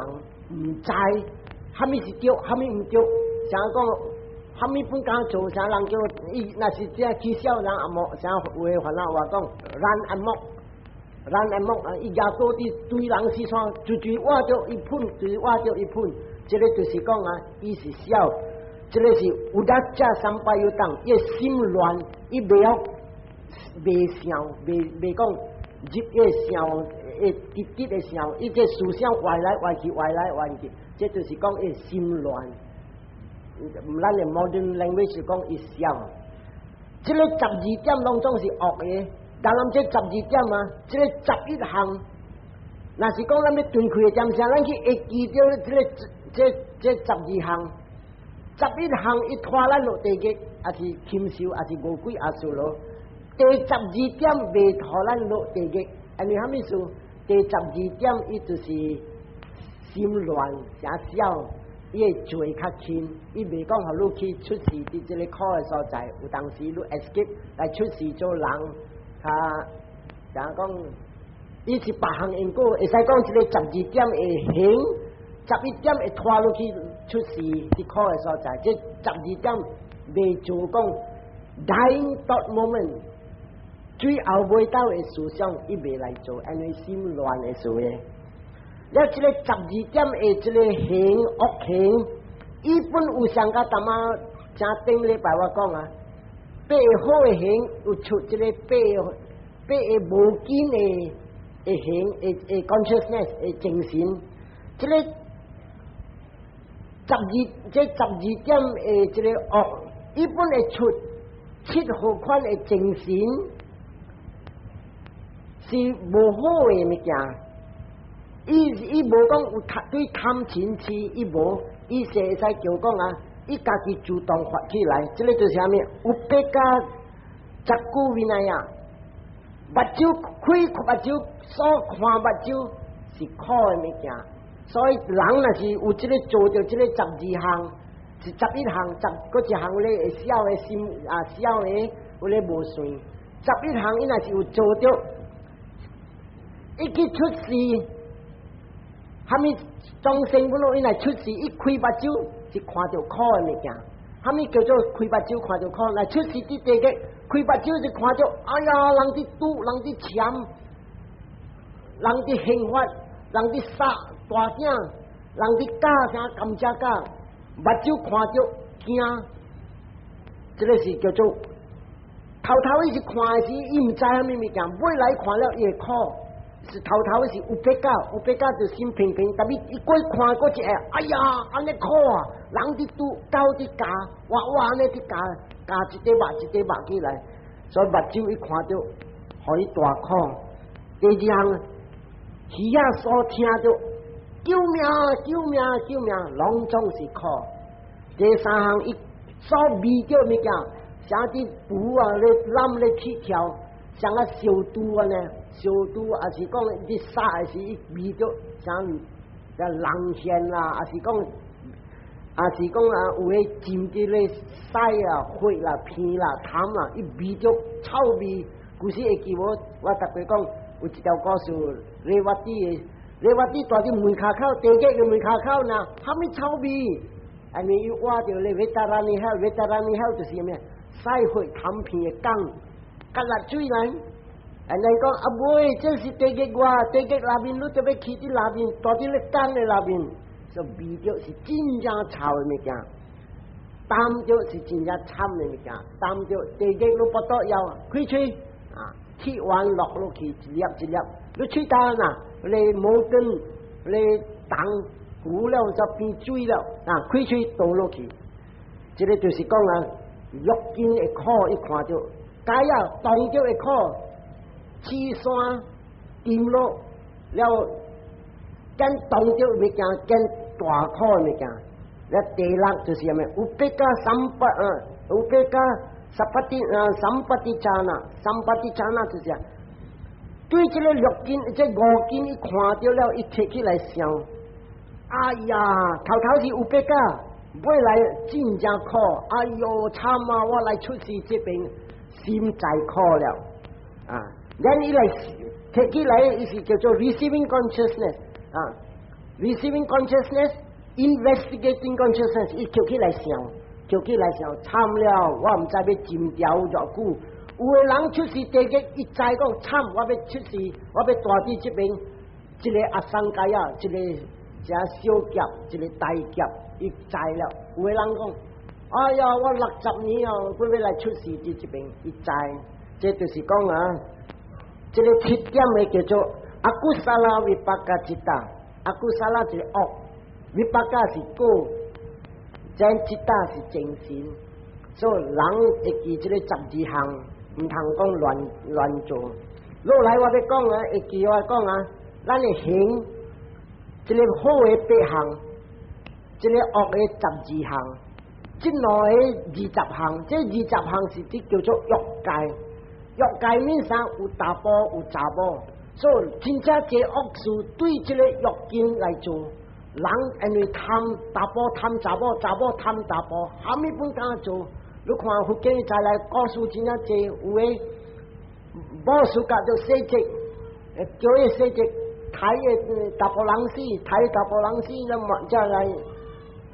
毋知。蝦米是對，蝦米毋對？像講，蝦米本敢做，啥人叫伊？若是這起痟人阿莫，啥有的番仔話講，run amok，run amok 啊！伊舉刀佇對人四川，隨隨挖著伊噴，隨挖著伊噴。這个就是講啊，伊是痟，這个是 uddhacca sampayuttaṃ，伊心亂，伊袂曉袂想，袂袂講入伊想，會直直的想，伊這思想歪來歪去，歪來歪去。這就是講伊心亂，咱的 modern language 講伊痟。這个十二點攏總是惡的，但咱這十二點啊，這个十一項，若是講咱欲斷開的點啥，咱去會記著這个這這十二項，十一項伊拖咱落地獄，抑是禽獸，抑是餓鬼阿修羅。第十二點袂拖咱落地獄，因為蝦米事？第十二點伊就是心亂誠痟，伊會罪較輕，伊袂講予你去出世佇這个苦的所在，有當時你 escape 來出世做人，較怎講？伊是別項因果，會使講這个十二點會行，十一點會拖落去出世佇苦的所在。這十二點袂做講 dying thought moment，最後尾到的思想伊袂來做，因為心亂的事的。了，這个十二點的這个行惡行，伊本有上甲淡仔，正頂禮拜我講啊，八個好的行有出這个八個八個無見的的行的的 consciousness 的精神，這个十二這十二點的這个惡，伊本會出七號款的精神，是無好的物件。伊伊無講有貪對貪嗔痴，伊無，伊是會使叫講啊，伊家己主動發起來，這个就是啥物？Upekkhā cakkhu vinaya，目睭開目睭所看目睭是苦的物件，所以人若是有這个做著這个十二項，是十一項，十閣一項咧會痟的心啊，痟的有咧無算。十一項伊若是有做著，伊去出世。蝦米眾生本來伊若出世，伊開目睭是看著苦的物件。蝦米叫做開目睭看著苦？來出世佇地獄，開目睭是看著，哎呀，人佇賭，人佇攕，人佇刑罰，人佇殺大鼎，人佇絞啥甘蔗絞，目睭看著驚，這个是叫做頭頭伊是看的時，伊毋知蝦米物件，尾來看了伊會苦。是頭頭是 upekkhā，upekkhā 就心平平，特別伊過看過一下，哎呀，按呢苦啊！人佇賭，狗佇咬，哇哇按呢佇咬，咬一塊肉一塊肉起來，所以目睭一看著，予伊大苦。第二項，耳仔所聽著，救命！救命！救命！攏總是苦。第三項，伊所味著物件，像佇布啊咧攬咧起跳，像啊燒豬按呢，燒豬，抑是講佇殺的時，伊味著像人血啦，抑是講，抑是講啊，有的浸佇咧屎啊、血啦、鼻啦、痰啦，伊味著臭味。古時會記無？我逐擺講有一條故事，Revati 的 Revati 蹛佇門跤口，地獄的門跤口呢，蝦米臭味？因為伊活著咧，Vaitarani hell，Vaitarani hell 就是啥物？屎血痰鼻的缸，甲落水來。人講啊，袂，這是地獄外，地獄內面，你就欲去佇內面，蹛佇咧缸的內面，就味著是真正臭的物件，擔著是真正慘的物件，擔著地獄你腹肚枵，開喙啊，鐵丸落落去一粒一粒，你喙焦哪？你毛根，你糖，糊了就變水了，啊，開喙倒落去。這個就是講啊，六根的苦，伊看著，កា呀動著的苦，起山沉落了，見動著物件，見大苦的物件。了第六就是啥物？Upekkha sampa 啊，upekkha sampatti 啊，sampaticana，sampaticana 就是啊，對這個六根，這五根伊看著了，伊提起來想，哎呀，頭頭是 upekkha，尾來真正苦，哎喲，慘啊！我來出世這邊，心在苦了，啊，然伊來提起來，伊是叫做 receiving consciousness 啊，receiving consciousness。Investigating consciousness，伊抾起來想，抾起來想，慘了，我毋知欲斟調偌久。有的人出世地獄，伊知講慘，我欲出世，我欲蹛佇這邊，一個阿僧祇啊，一個這小劫，一個大劫，伊知了。有的人講，哎呀，我60年哦，閣欲來出世佇這邊，伊知，這就是講啊，這個七點的叫做 akusala vipaka citta，akusala 就是惡。Vipaka 是果，這 citta 是精神，所以人會記這個十二項，毋通講亂亂做。落來我欲講啊，會記我講啊，咱的行，這個好的八項，這個惡的十二項，這兩个二十項，這二十項是佇叫做欲界。欲界面上有查埔有查某，所以真正這惡事對這個欲境來做。人因為貪查埔貪查某，查某貪查埔，啥物攏敢做？你看佛經再來故事真正濟，有的某事甲做洗質，叫伊洗質，刣的查埔人死，刣查埔人死，咱嘛才來，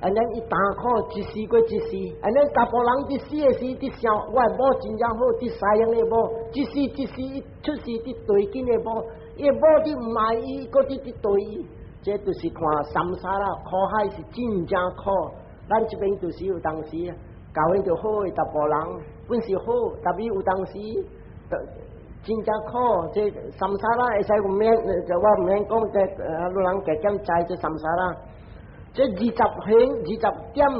按呢伊擔苦一世過一世，按呢查埔人佇死的時，佇想我的某真正好，佇西方的某，一世一世伊出世佇對緊的某，伊的某佇毋愛伊，閣佇佇對伊。這就是看 samsara 苦海是真正苦。咱這邊就是有當時交彼著好的查埔人，本是好，但是有當時真正苦。這 samsara 會使毋免，就我毋免講，這老人加減知這 samsara。這二十行、二十點、二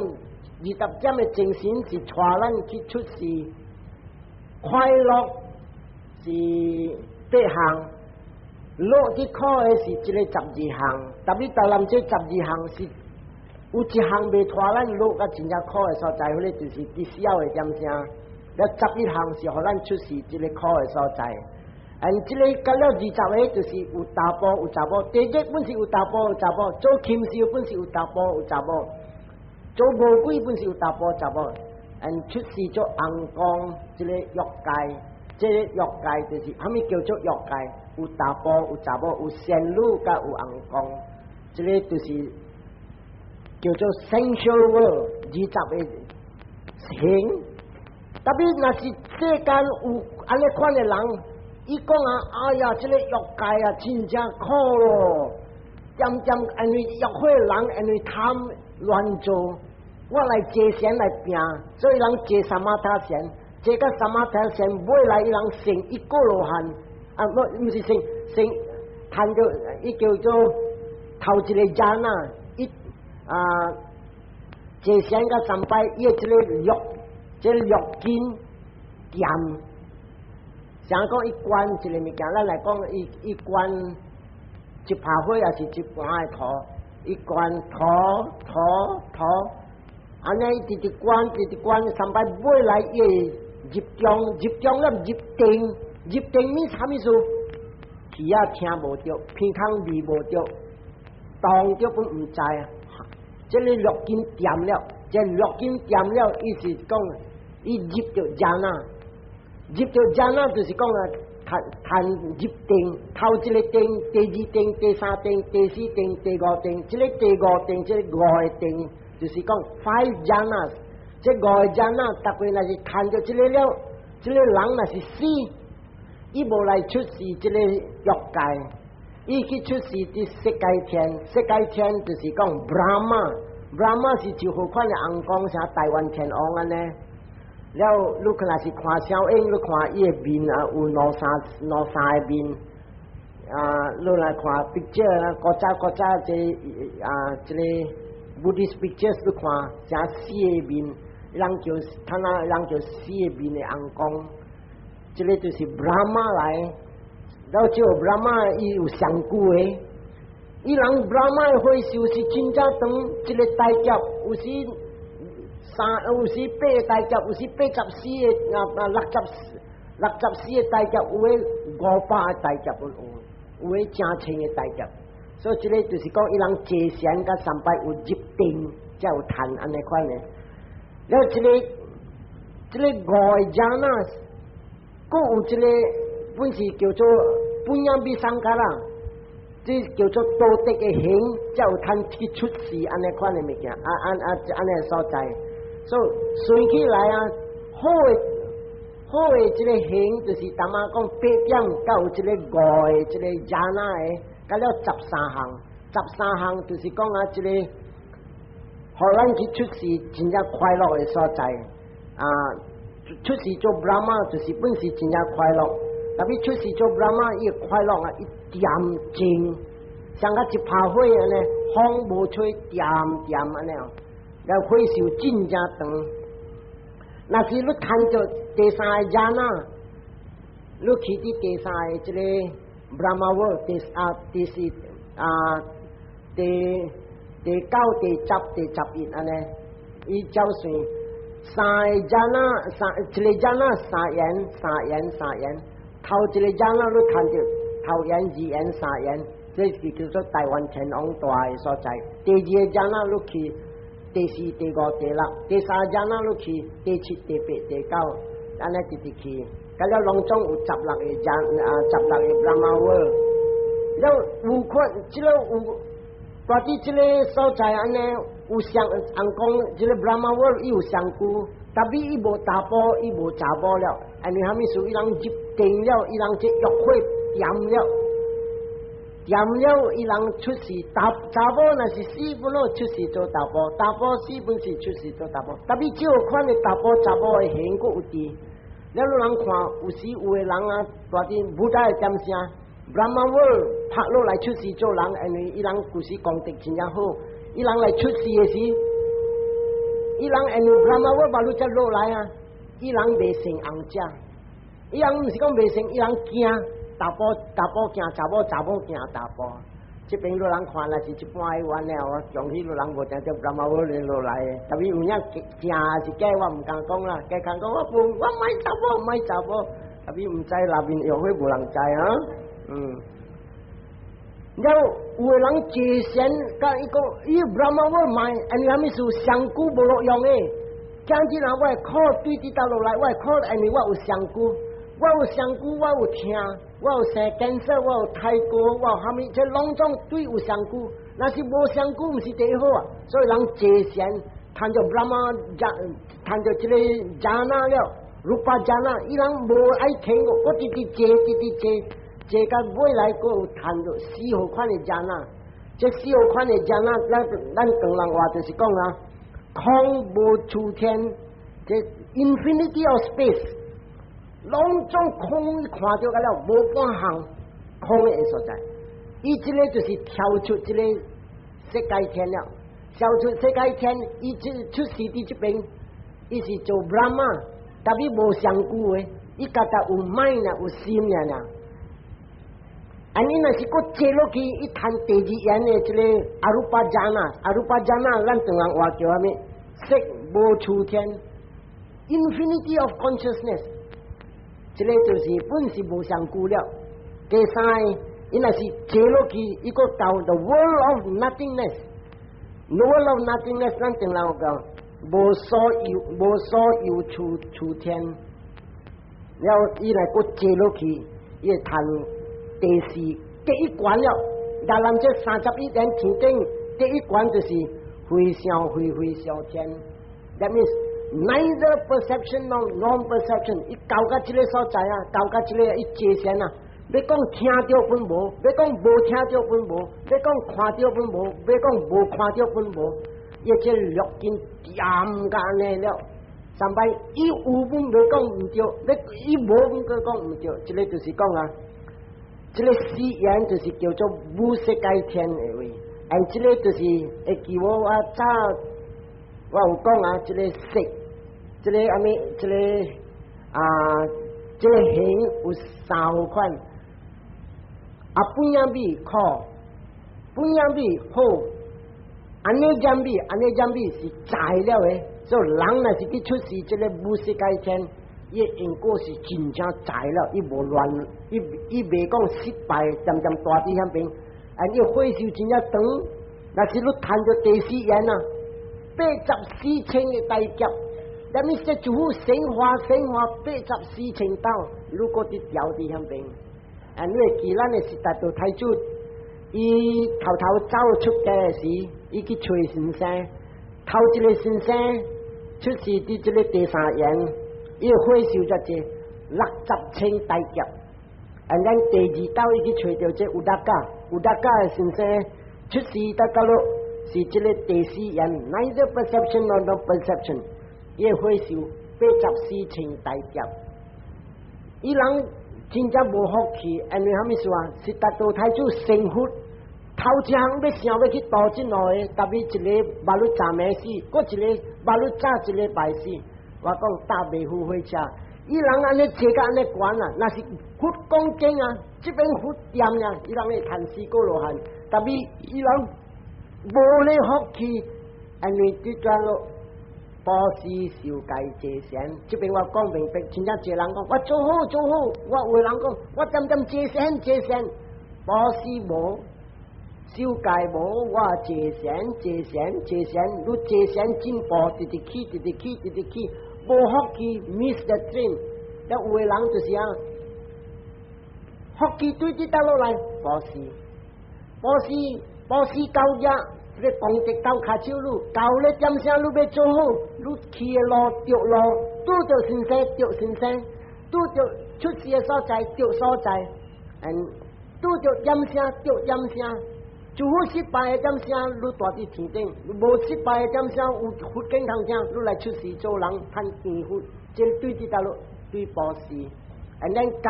十點的精神是帶咱去出世，快樂是八項。樂佇苦的是這個十二項，特別當咱這十二項是有一項袂帶咱落甲真正苦的所在，彼個就是佇痟的點聲。了11項是予咱出世這個苦的所在。嗯，這個到了20個就是有查埔有查某，地獄本是有查埔有查某，做禽獸本是有查埔有查某，做餓鬼本是有查埔查某，嗯，出世做尪公這個欲界，這個欲界就是啥物叫做欲界？有查埔有查某，有仙女佮有尪公，這個就是叫做 sensual world 20個行。特別若是世間有按呢款的人，伊講啊，哎呀，這個欲界啊，真正苦咯！漸漸因為欲火人因為貪亂做，我來坐禪來拼，所以人坐 samatha 禪，坐到 samatha 禪，尾來伊人成一果羅漢。啊，毋是成成，趁著伊叫做頭一個 jhana，伊啊坐禪甲三擺，伊的這個六，這個六根劍，像講伊觀一個物件，咱來講，伊伊觀一拍火，抑是一盤的土，伊觀土土土，按呢伊直直觀，直直觀，三擺尾來伊會入中，入中了入定。入定面啥物事？耳仔聽無著，鼻孔味無著，動著攏毋知啊！這個六根掂了，這個六根掂了，意思講，伊入著 jhana，入著 jhana 就是講啊，趁趁入定，頭一個定，第二定，第三定，第四定，第五定，這個第五定，這個五個定，就是講 five jhanas，這五個 jhana，逐個若是趁著這個了，這個人若是死，伊無來出世這個欲界，伊去出世佇色界天，色界天就是講 Brahma，Brahma 是就好款的尪公，像台灣天王按呢。了，你若是看小影，你看伊的面啊，有兩三兩三個面，啊，你來看 picture 啊，古早古早這啊，這个 Buddhist pictures 你看，成四个面，人叫他那人叫四个面的尪公，這个就是 Brahma 來，然後這個 Brahma 伊有上久的，伊人 Brahma 的歲數是真正長，一個大劫有時三，有時八個大劫，有時84個啊啊64個大劫，有的500個大劫都有，有的成千個大劫，所以這个就是講伊人坐禪佮三擺有入定，才有趁按呢款的。了這个這个五個 jhana，閣有一個本是叫做 puññabhisankhara，這叫做道德的行，才有趁去出世按呢款的物件，啊啊啊按呢所在。所以算起來啊，好的。好的這个行就是淡仔講八點，佮有這个五个這个 jhana 的，佮了十三項，十三項就是講啊，這个，予咱去出世真正快樂的所在啊！出世做 Brahma 就是本是真正快樂，特別出世做 Brahma 伊快樂啊，伊恬靜，像個一拍火按呢，風無吹，恬恬按呢，了歲壽真正長。若是你趁著第三个 jhana，你去佇第三个這个 Brahma world，第啊第四啊第第九、第十、第十一按呢，伊照算三个 jhana，三一个 jhana 三緣三緣三緣，頭一个 jhana 你趁著頭緣、二緣、三緣，這是叫做大梵天王蹛的所在。第二个 jhana 你去第四、第五、第六，第三 jhana 你去第七、第八、第九，按呢直直去，佮了攏總有16個 jhana 啊，十六個 Brahma world。了有看，這个有，蹛佇這个所在按呢，有上尪公，這个 Brahma world 伊有上久，但是伊無查埔，伊無查某了，因為啥物事？伊人入定了，伊人這欲火恬了，恬了，伊人出世，查查某若是死本咯，出世做查埔，查埔死本是出世做查埔，但是這款的查埔查某的形閣有佇，了你人看，有時有的人啊，蹛佇 Buddha 的點聲，Brahma world 拍落來出世做人，因為伊人舊時功德真正好，伊人來出世的時，伊人因為 Brahma world 把你才落來啊，伊人袂生紅者，伊人毋是講袂生，伊人驚查埔查埔驚查某，查某驚查埔。這邊老人看若是一般的原了，我恭喜老人無聽著 Brahma world 落來的，但是有影正是假，我毋敢講啦。假講講我無，我莫查某，莫查某，但是毋知內面約會無人知啊。了有的人坐禪，佮伊講，伊 Brahma world 莫，因為啥物事上久無路用的。講真啊，我的苦對佇倒落來，我的苦因為我有上久，我有上久，我有疼，我有生 cancer，我有胎過，我有蝦米，這攏總對有上久。若是無上久，毋是第一好啊。所以人坐禪，趁著 Brahma，趁著這个 jhana 了，rupa jhana，伊人無愛聽我，我直直坐，直直坐。坐到尾來，閣有趁著四號款的 jhana，這四號款的 jhana，咱咱唐人話就是講啊，空無處天，這 infinity of space，攏總空看著個了，無半項空的所在。伊這个就是跳出這个色界天了，跳出色界天，伊這出世佇這邊，伊是做 Brahma，但是無上久的，伊家己有 mind 啊，有心爾。按呢若是閣坐落去，伊趁第二緣的這个 arupa jhana，arupa jhana，咱唐人話叫啥物？色無處天，infinity of consciousness，這个就是本是無上久了。第三个，伊若是坐落去，伊閣到 the world of nothingness，the world of nothingness，咱唐人講無所有，無所有處處天，了伊來閣坐落去，伊會趁第四第一關了，若咱這31緣天頂第一關就是非想非非想天，That means neither perception nor non-perception。伊到到這个所在啊，到到這个伊坐禪啊，欲講聽著本無，欲講無聽著本無，欲講看著本無，欲講無看著本無，伊這六根恬甲按呢了。三擺伊有本袂講毋對，欲伊無本閣講毋對，這个就是講啊。這個四緣就是叫做無色界天的位，and 這個就是會記我我早我有講啊，這個色，這個啥物，這個啊，這個行有三款，啊，本養味苦，本養味好，按呢佔味，按呢佔味是在了的，所以人若是去出世這個無色界天，伊因果是真正在了，伊無亂，伊伊袂講失敗，漸漸大佇遐邊，啊，伊歲壽真正長，若是你趁著第四緣啊，84千個大劫，咱咪說就好生化生化八十四千道，如果佇調佇遐邊，啊，你會記咱的悉達多太子，伊頭頭走出家時，伊去揣先生，頭一個先生出世佇這個第三緣。伊歲壽才濟60千大劫，啊，咱第二道伊去揣著這烏達加，烏達加的先生出世得到落是這個第四緣，neither perception nor no perception，伊歲壽84千大劫，伊人真正無福氣，因為啥物事啊？悉達多太子成佛，頭一項欲想欲去度這兩个，特別一個馬路站暝死，閣一個馬路早一禮拜死。我講搭袂赴火車，伊人按呢坐甲按呢懸啊，若是佛講經啊，這邊佛念呀，伊人會趁四果羅漢，特別伊人無咧福氣，因為這轉咯布施受戒濟善，這邊我講明白，真正濟人講我做好做好，我有人講我點點濟善濟善，布施無，受戒無，我濟善濟善濟善，你濟善進步，直直去，直直去，直直去。無福氣，miss the train。了有的人就是啊，福氣對佇倒落來，布施，布施，布施到遮，這個功德到跤手你，到咧點聲你欲做好，你去的路著路，拄著先生著先生，拄著出世的所在著所在，拄著點聲著點聲。除非失敗的點聲，你蹛佇天頂；無失敗的點聲，有佛經通聽，你來出世做人，趁天福，這對佇佗落對布施。And then 戒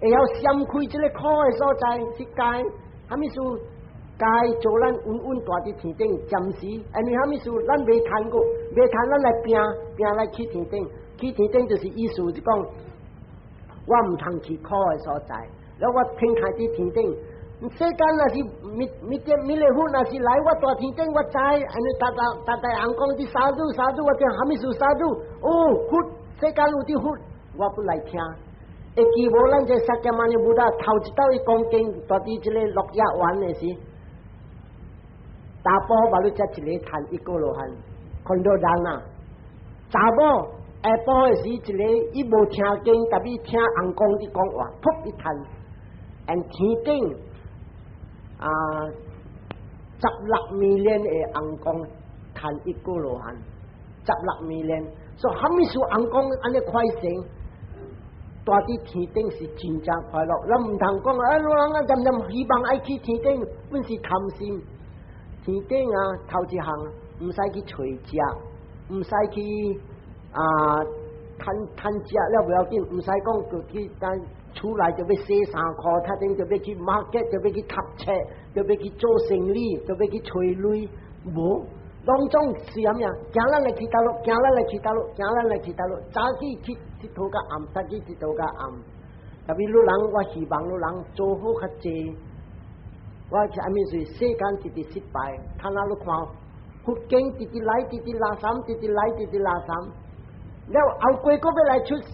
會曉閃開這個苦的所在，是戒。啥物事？戒做咱穩穩蹛佇天頂，暫時。因為啥物事？咱袂趁過，袂趁咱來拼，拼來去天頂。去天頂就是意思就講，我毋通去苦的所在，了我停開佇天頂。世間若是彌彌彌彌勒佛若是來我蹛天頂，我知，按呢逐逐逐逐人講佇 sadhu sadhu，我聽啥物事 sadhu？哦，佛世間有佇佛，我不來聽。會記無咱這釋迦牟尼佛頭一道伊講經，蹛佇這個鹿野苑的時，查埔嘛你才一个趁一果羅漢，看到人啊，查某下晡的時一个伊無聽經，特別聽尪公佇講話，噗一趁，and 天頂啊16 million 的尪公趁一果羅漢，十六 million，所以啥物事尪公按呢快成？蹛佇天頂是真正快樂，咱毋通講啊！老人啊，漸漸希望愛去天頂，本是貪心。天頂啊，頭一項毋使去揣食，毋使去啊趁趁食了無要緊，毋使講就去咱厝內就欲洗衫褲，頭頂就欲去 market，就欲去讀冊，就欲去做生意，就欲去揣鐳，無。攏總是啥物啊？行咱來去佗落，行咱來去佗落，行咱來去佗落，早起去𨑨迌到暗，早起𨑨迌到暗。特別汝人，我希望汝人做好較濟。我是啥物是世間直直失敗，睇哪你看佛經直直來，直直垃圾，直直來，直直垃圾。了後過閣欲來出世，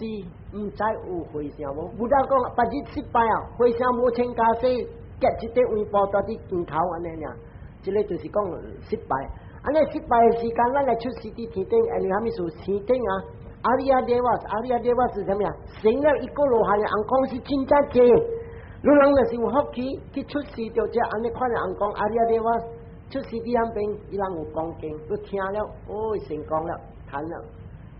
毋知有回聲無？佛陀講，別日失敗啊，回聲無千家世，結一塊黃布蹛佇肩頭按呢爾，這個就是講失敗。按呢失敗的時間，咱來出世佇天頂，因為啥物事？天頂啊，阿里亞デ瓦，阿里亞デ瓦是啥物啊？成了一果羅漢的尪公是真正濟。汝人若是有福氣去出世，就這按呢款的尪公阿里亞デ瓦出世佇遐邊，伊人有講經，你聽了，哦，成功了，趁了。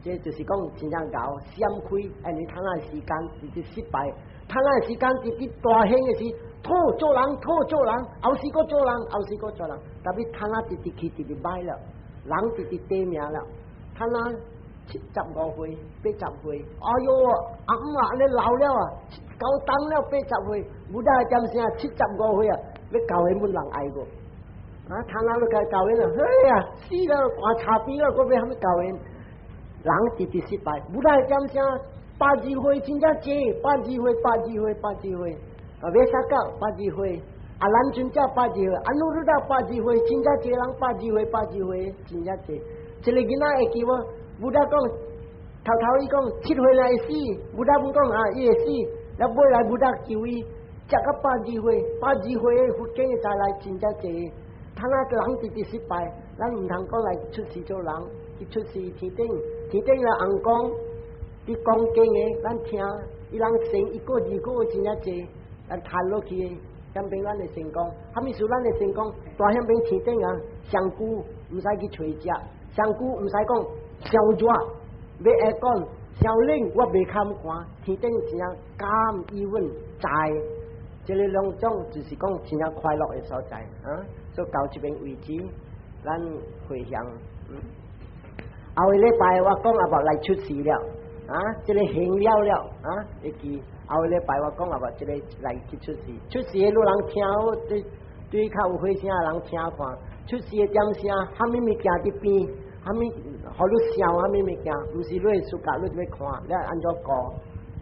這就是講真正𠢕閃開，因為趁那時間直直失敗，趁那時間直直大興的時，討做人，討做人，後世閣做人，後世閣做人，特別趁那直直去直直歹了，人直直短命了，趁那75歲、80歲，哎喲，阿姆啊，你老了啊，夠當了八十歲，Buddha 點聲75歲啊，欲交緣無人愛過。啊，他那都該交緣啦，哎呀，死了，寒茶邊了，閣欲蝦米交緣？人直直失敗，Buddha 點聲82歲真正濟，百二歲、百二歲、百二歲，啊，Visakha 百二歲，阿難尊者百二歲，Anuruddha 百二歲，真正濟人百二歲、百二歲，真正濟。一個囡仔會記無？Buddha 講，頭頭伊講7歲來會死，Buddha 毋講啊，伊會死，了尾來 Buddha 救伊，食到百二歲，百二歲的佛經的再來真正濟。他那個人直直失敗，咱毋通講來出世做人，去出世天頂，天頂來尪公，佇講經的，咱聽，伊人成一個二個真正濟，咱談落去的，響邊咱會成功，蝦米事咱會成功？蹛響邊天頂啊，上久毋使去揣食，上久毋使講傷熱，欲會講傷冷，我袂堪寒。天頂真正甘意穩在，這个兩種就是講真正快樂的所在啊！所以到這邊為止，咱回向。後個禮拜我講阿伯來出世了，啊，這個行了了，啊，會記。後個禮拜我講阿伯這個來去出世，出世的路人聽好，對對較有火聲的人聽看，出世的點聲，蝦米物件佇邊，蝦米予你想蝦米物件，毋是你的暑假你欲看，你按怎過？